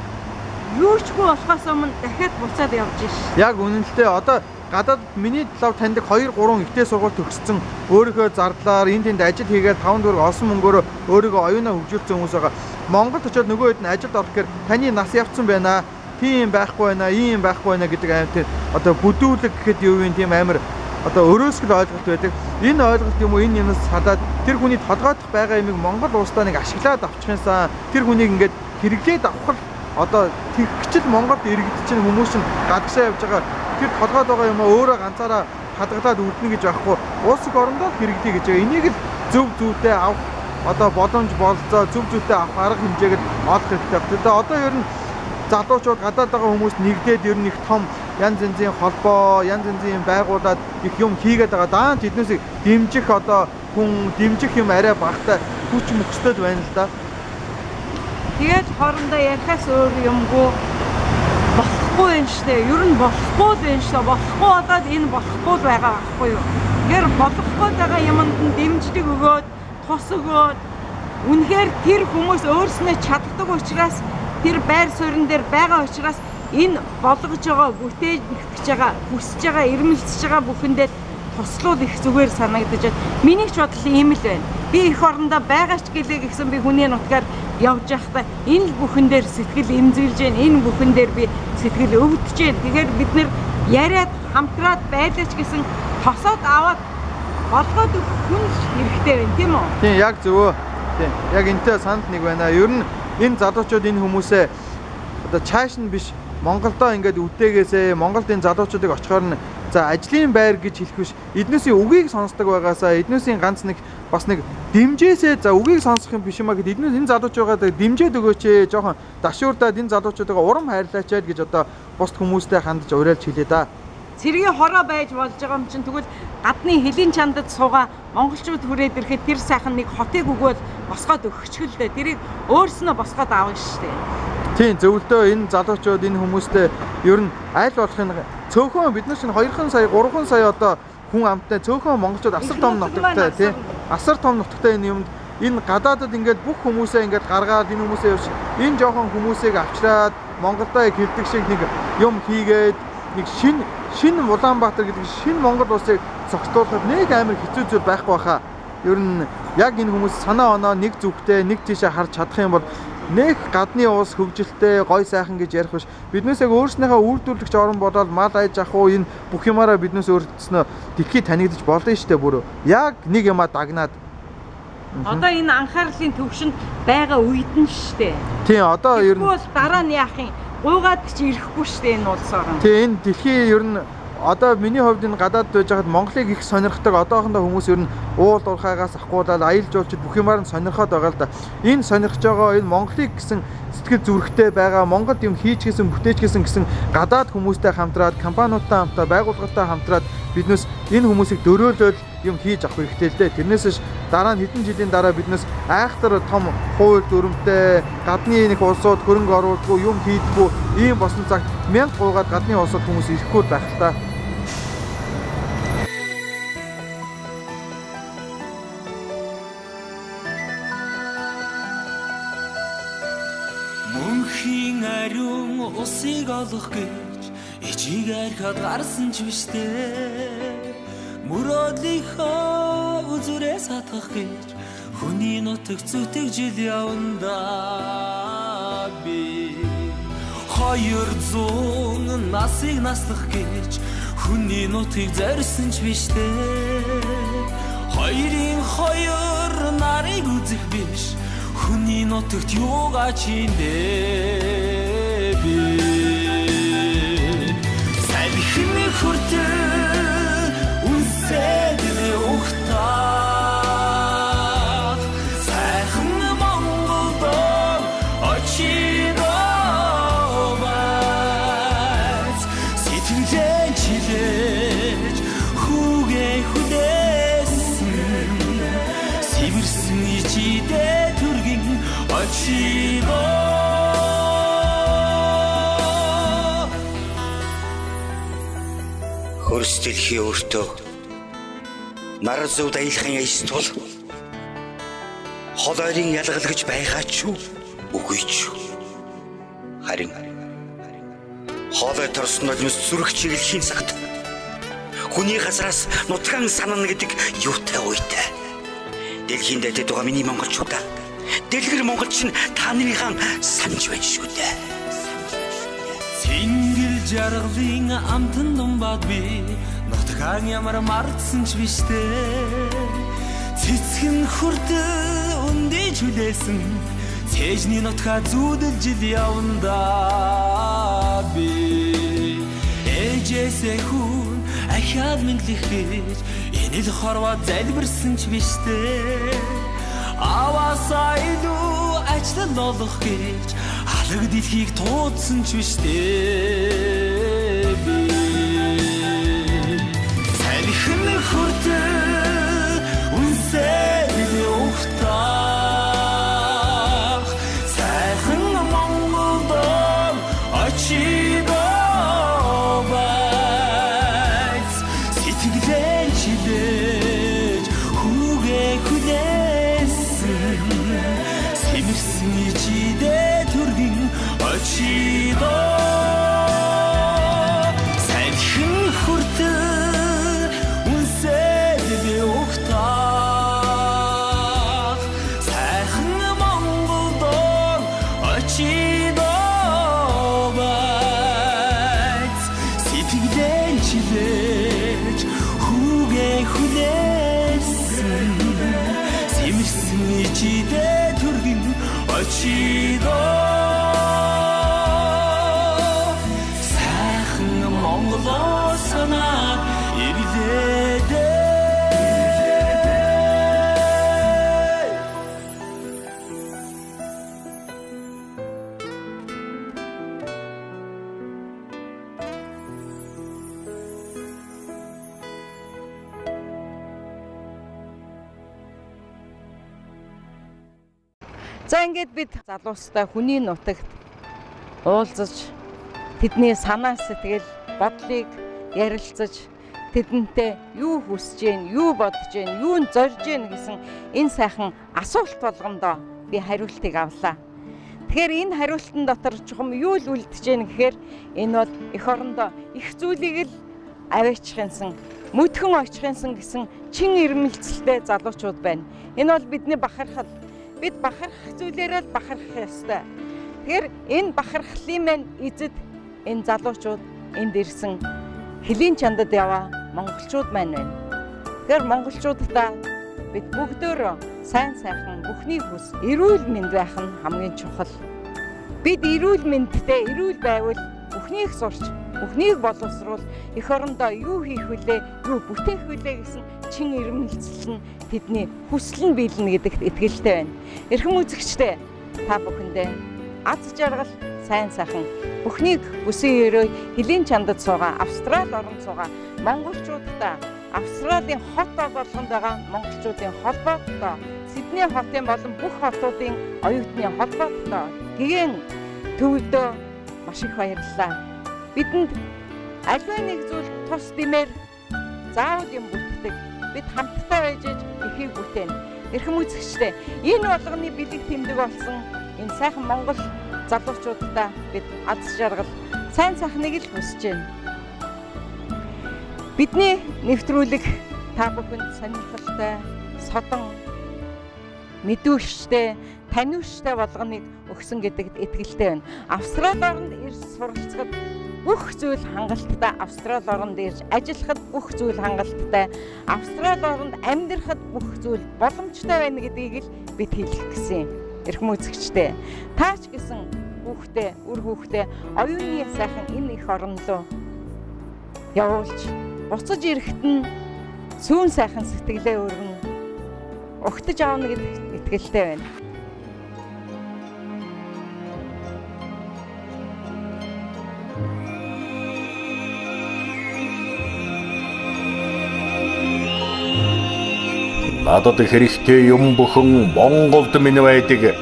юу чгүй болохоос өмнө дахиад буцаад явж ш. Яг үнэн л дээ. Одоо гадаад миний талаар таньдаг 2 3 ихтэй сургууль төгссөн өөрийнхөө зардлаар энэ тэнд ажил хийгээд 5 төгрөг олсон мөнгөөрөө өөрийгөө оюунаа хөгжүүлсэн хүмүүс байгаа. Монголд очиод нөгөө хэд нь ажилд орох гэхээр таны нас явцсан байна. Тийм байхгүй байна, ийм байхгүй байна гэдэг аим тэр одоо бүдүүлэг гэхэд юу юм тийм амар одоо өрөөсгөл ойлголт байдаг. Энэ ойлголт юм уу энэ юмнаас салаад тэр хүний толгойдох байгаа юмыг Монгол улсдаа нэг ашиглаад авчихсан. Тэр хүнийг ингээд хэрэглээд авах л одоо тэгчл Монголд иргэд чинь хүмүүс чинь гадагшаа явж байгаа тэр толгойд байгаа юм өөрөө ганцаараа хадгалаад үлдэнэ гэж байхгүй. Улс их орондоо хэрэглэе гэж байгаа. Энийг л зөв зөвтэй авах одоо боломж болцоо зөв зөвтэй авах арга хэмжээг л олох хэрэгтэй байна. Тэгээ одоо ер нь залуучууд гадаад байгаа хүмүүс нэгдээд ер нь их том янз янзын холбоо, янз янзын юм байгуулад их юм хийгээд байгаа. Даанч эднээсийг дэмжих одоо хүн дэмжих юм арай багатай хүч мөчтэй байна л да. Тэгээд хоорондоо ярихаас өөр юмгүй болохгүй юм штэ. Ер нь болохгүй л юм штэ. Болохгүй болоод энэ болохгүй л байгаа байхгүй юу? Тэгэхээр болохгүй байгаа юмд нь дэмжлэг өгөөд, тус өгөөд үнэхээр тэр хүмүүс өөрснөө чаддаг учраас тэр байр суурин дээр байгаа учраас энэ болгож байгаа, бүтээж байгаа, хүсэж байгаа, ирмэлцэж байгаа бүхэндээ туслуул их зүгээр санагдаж байна. Миний ч бодол ийм л байна. Би эх орондоо байгаа ч гэлээ гэсэн би хүний нутгаар явж байхдаа энэ л бүхэн дээр сэтгэл эмзэглэж байна. Энэ бүхэн дээр би сэтгэл өвдөж байна. Тэгэхээр бид нэр яриад хамтраад байлаач гэсэн тосоод аваад болгоод өгөх хүн хэрэгтэй байна, тийм үү? Тийм, яг зөвөө. Тийм. Яг энтэй санал нэг байна. Ер нь энэ залуучууд энэ хүмүүсээ одоо чааш нь биш Монголдоо ингээд үдээгээсээ Монголд энэ залуучуудыг очихоор нь за ажлын байр гэж хэлэх биш. Эднээсийн үгийг сонсдог байгаасаа эднээсийн ганц нэг бас нэг дэмжээсээ за үгийг сонсох юм биш юм а гэд эднээс энэ залуучуугаа дэмжээд өгөөч ээ жоохон дашуурдаад энэ залуучуудаа урам хайрлаач ээ гэж одоо бусд хүмүүстэй хандж уриалж хэлээ да. Цэргийн хороо байж болж байгаа юм чинь тэгвэл гадны хөлийн чандад суугаа монголчууд хүрээд ирэхэд тэр сайхан нэг хотыг өгөөл босгоод өгчихөл дээ. Тэрийг өөрснөө босгоод авна шүү дээ. Тийм, зөвлөдөө энэ залуучууд энэ хүмүүстэй ер нь аль болох цөөхөн бид нар чинь 2 сая 3 сая одоо хүн амттай цөөхөн монголчууд асар том нутагтай тийм асар том нутагтай энэ юмд энэ гадаадад ингээд бүх хүмүүсээ ингээд гаргаад энэ хүмүүсээ явж энэ жоохон хүмүүсийг авчраад Монголдоо яг хэлдэг шиг нэг юм хийгээд нэг шинэ Улаанбаатар гэдэг шинэ Монгол улсыг зохицуулахад нэг амар хэцүү зүйл байхгүй баха. Ер нь яг энэ хүмүүс санаа оноо нэг зүгтээ нэг тийшээ харж чадах юм бол нэг гадны улс хөгжилтэй гой сайхан гэж ярих биш. Биднээс яг өөрснийхөө үйлдвэрлэгч орн болоод мал аж ахуй энэ бүх юмараа биднээс өөртснөө дэлхийд танигдаж болно шүү дээ бүр. Яг нэг юмаа дагнаад Одоо энэ анхаарлын төвшөнд байгаа үед нь шүү дээ. Тийм, одоо ер нь бол дараа нь яах юм? Гуйгаад ч ирэхгүй шүү дээ энэ улс орон. Тийм, энэ дэлхийн ер нь одоо миний хувьд энэ гадаад байж байхад Монголыг их сонирхдаг одоохондоо хүмүүс ер нь уул уурхайгаас ахгуулаад аялал жуулчид бүх юмар нь сонирхоод байгаа л да. Энэ сонирхож байгаа энэ Монголыг гэсэн сэтгэл зүрэхтэй байгаа Монголд юм хийж гисэн бүтээж гисэн гэсэн гадаад хүмүүстэй хамтраад компаниудтай хамтраад байгууллагатай хамтраад биднээс энэ хүмүүсийг дөрөөлөөл юм хийж авах хэрэгтэй л дээ. Тэрнээс ш дараа нь хэдэн жилийн дараа биднээс айхтар том хууль дүрмтэй гадны нэг улсууд хөрөнгө оруулдаггүй юм хийдэггүй ийм болсон цагт мянга гуйгаад гадны улсууд хүмүүс ирэхгүй байх л та. Мөнхийн ариун усыг олох гэж ичиг архад гарсан ч биш дээ. Мөрөөдлийнхөө үзүрээс хатгах гэж хүний нутаг зүтг жил явна би. 200 насыг наслах гэж хүний нутгийг зорьсон ч биш дээ. Хоёрын хоёр нарыг үзэх биш хүний нутагт юугаа чиндэ би. Салхин хүртэл үнсэд ухтах сайхан Монголд очино бац. Сэтгэлээ чилээж хүүгээ хүлээсэн сивэрсэн ичидээ түргэн очино. Хөрс дэлхий өөртөө нар зөвд аялахын эс тул хол ойрын ялгалгаж байгаа ч юу үгүй ч юу. Харин хоолой торсон нулимс зүрх чиглэхийн цагт хүний газраас нутгаан санана гэдэг юутай уйтай. Дэлхийн дайдад байгаа миний монголчуудаа, дэлгэр монголч нь та нарынхаа санаж байна шүү дээ. Цэнгэл жаргалын амтан думбад би нутгаан ямар мартсан ч биш дээ. Цэцгэн хүртэл өндий чүлээсэн цээжний нутгаа зүүдэл жил явна би. Ээжээсээ хүн ахиад мэдлэх гэж энэ л хорвоо залбирсан ч биш дээ. Аваасаа илүү ажлал олох гэж алаг дэлхийг туудсан ч биш дээ би. Салхин хүртэл үнсэд ухтах сайхан Монголд очино бац. Сэтгэлээ чилээж хүүгээ хүлээсэн сэмэрсэн ичидээ түргэн очино. Салхин хүртэл үнсэд ухтах сайхан Монголд очино бац. Сэтгэлээ чилээж хүүгээ хүлээсэн сэмэрсэн ичидээ түргэн очино. Сайхан Монголоо санаа ирлээ дээ. За ингээд бид залуустай хүний нутагт уулзаж тэдний санаа сэтгэл бодлыг ярилцаж тэдэнтэй юу хүсэж гин, юу бодож гин, юунд зорж гин гэсэн энэ сайхан асуулт болгондоо би хариултыг авлаа. Тэгэхээр энэ хариултан дотор чухам юу л үлдэж гин гэхээр энэ бол эх орондоо их зүйлийг л аваачихынсан, мөдхөн очихынсан гэсэн чин ирмэлцэлтэй залуучууд байна. Энэ бол бидний бахархал. Бид бахархах зүйлээрээ л бахархах ёстой. Тэгэхээр энэ бахархлын маань эзэд энэ залуучууд энд ирсэн хөлийн чандад яваа монголчууд маань байна. Тэгэхээр монголчуудаа бид бүгдөө Сайн сайхан бүхний хүс эрүүл мэнд байх нь хамгийн чухал. Бид эрүүл мэндтэй эрүүл байвал бүхнийг сурч, бүхнийг боловсруул эх орондоо юу хийх вүлээ, юу бүтээх вүлээ гэсэн чин ирмэлцэл нь тэдний хүсэл нь биелнэ гэдэгт итгэлтэй байна. Эрхэм үзэгчдээ, та бүхэндээ аз жаргал, сайн сайхан бүхнийг бүсэн өрөө хөлийн чандад суугаа, Австрали оронд суугаа монголчуудаа, Австралийн хот болгонд байгаа монголчуудын холбооттой, Сидней хотын болон бүх хотуудын оюутны холбооттой гэгээн төвдөө маш их баярлалаа. Бидэнд аливаа нэг зүйл тус димээр заавал юм бүтдэг. Бид хамтдаа байж ихийг бүтээнэ. Эрхэм үзэгчдээ, энэ болгоны бэлэг тэмдэг болсон энэ сайхан монгол залуучуудаа бид аз жаргал, сайн сайхныг л хүсэж байна. Бидний нэвтрүүлэг та бүхэнд сонирхолтой, содон, мэдүүштэй, таниуштай болгоныг өгсөн гэдэгт итгэлтэй байна. Австрали оронд ирж суралцахад бүх зүйл хангалттай, Австрали оронд ирж ажиллахад бүх зүйл хангалттай, Австрали оронд амьдрахад бүх зүйл боломжтой байна гэдгийг л бид хэлэх гэсэн юм. Эрхэм үзэгчдээ, таач гэсэн хүүхдээ, үр хүүхдээ оюуны сайхан энэ их орон руу явуулж буцаж ирэхэд нь сүүн сайхан сэтгэлээ өргөн угтаж авна гэдэгт итгэлтэй байна. Надад хэрэгтэй юм бүхэн Монголд минь байдаг.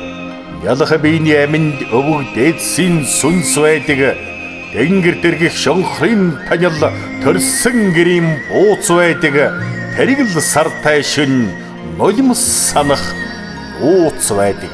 Ялах биений аминд өвөг дээдсийн сүнс байдаг. Тэнгэр дэргих шонхрын танил төрсөн гэрийн бууц байдаг. Тэрэг л сартай шин нулимс санах нууц байдаг.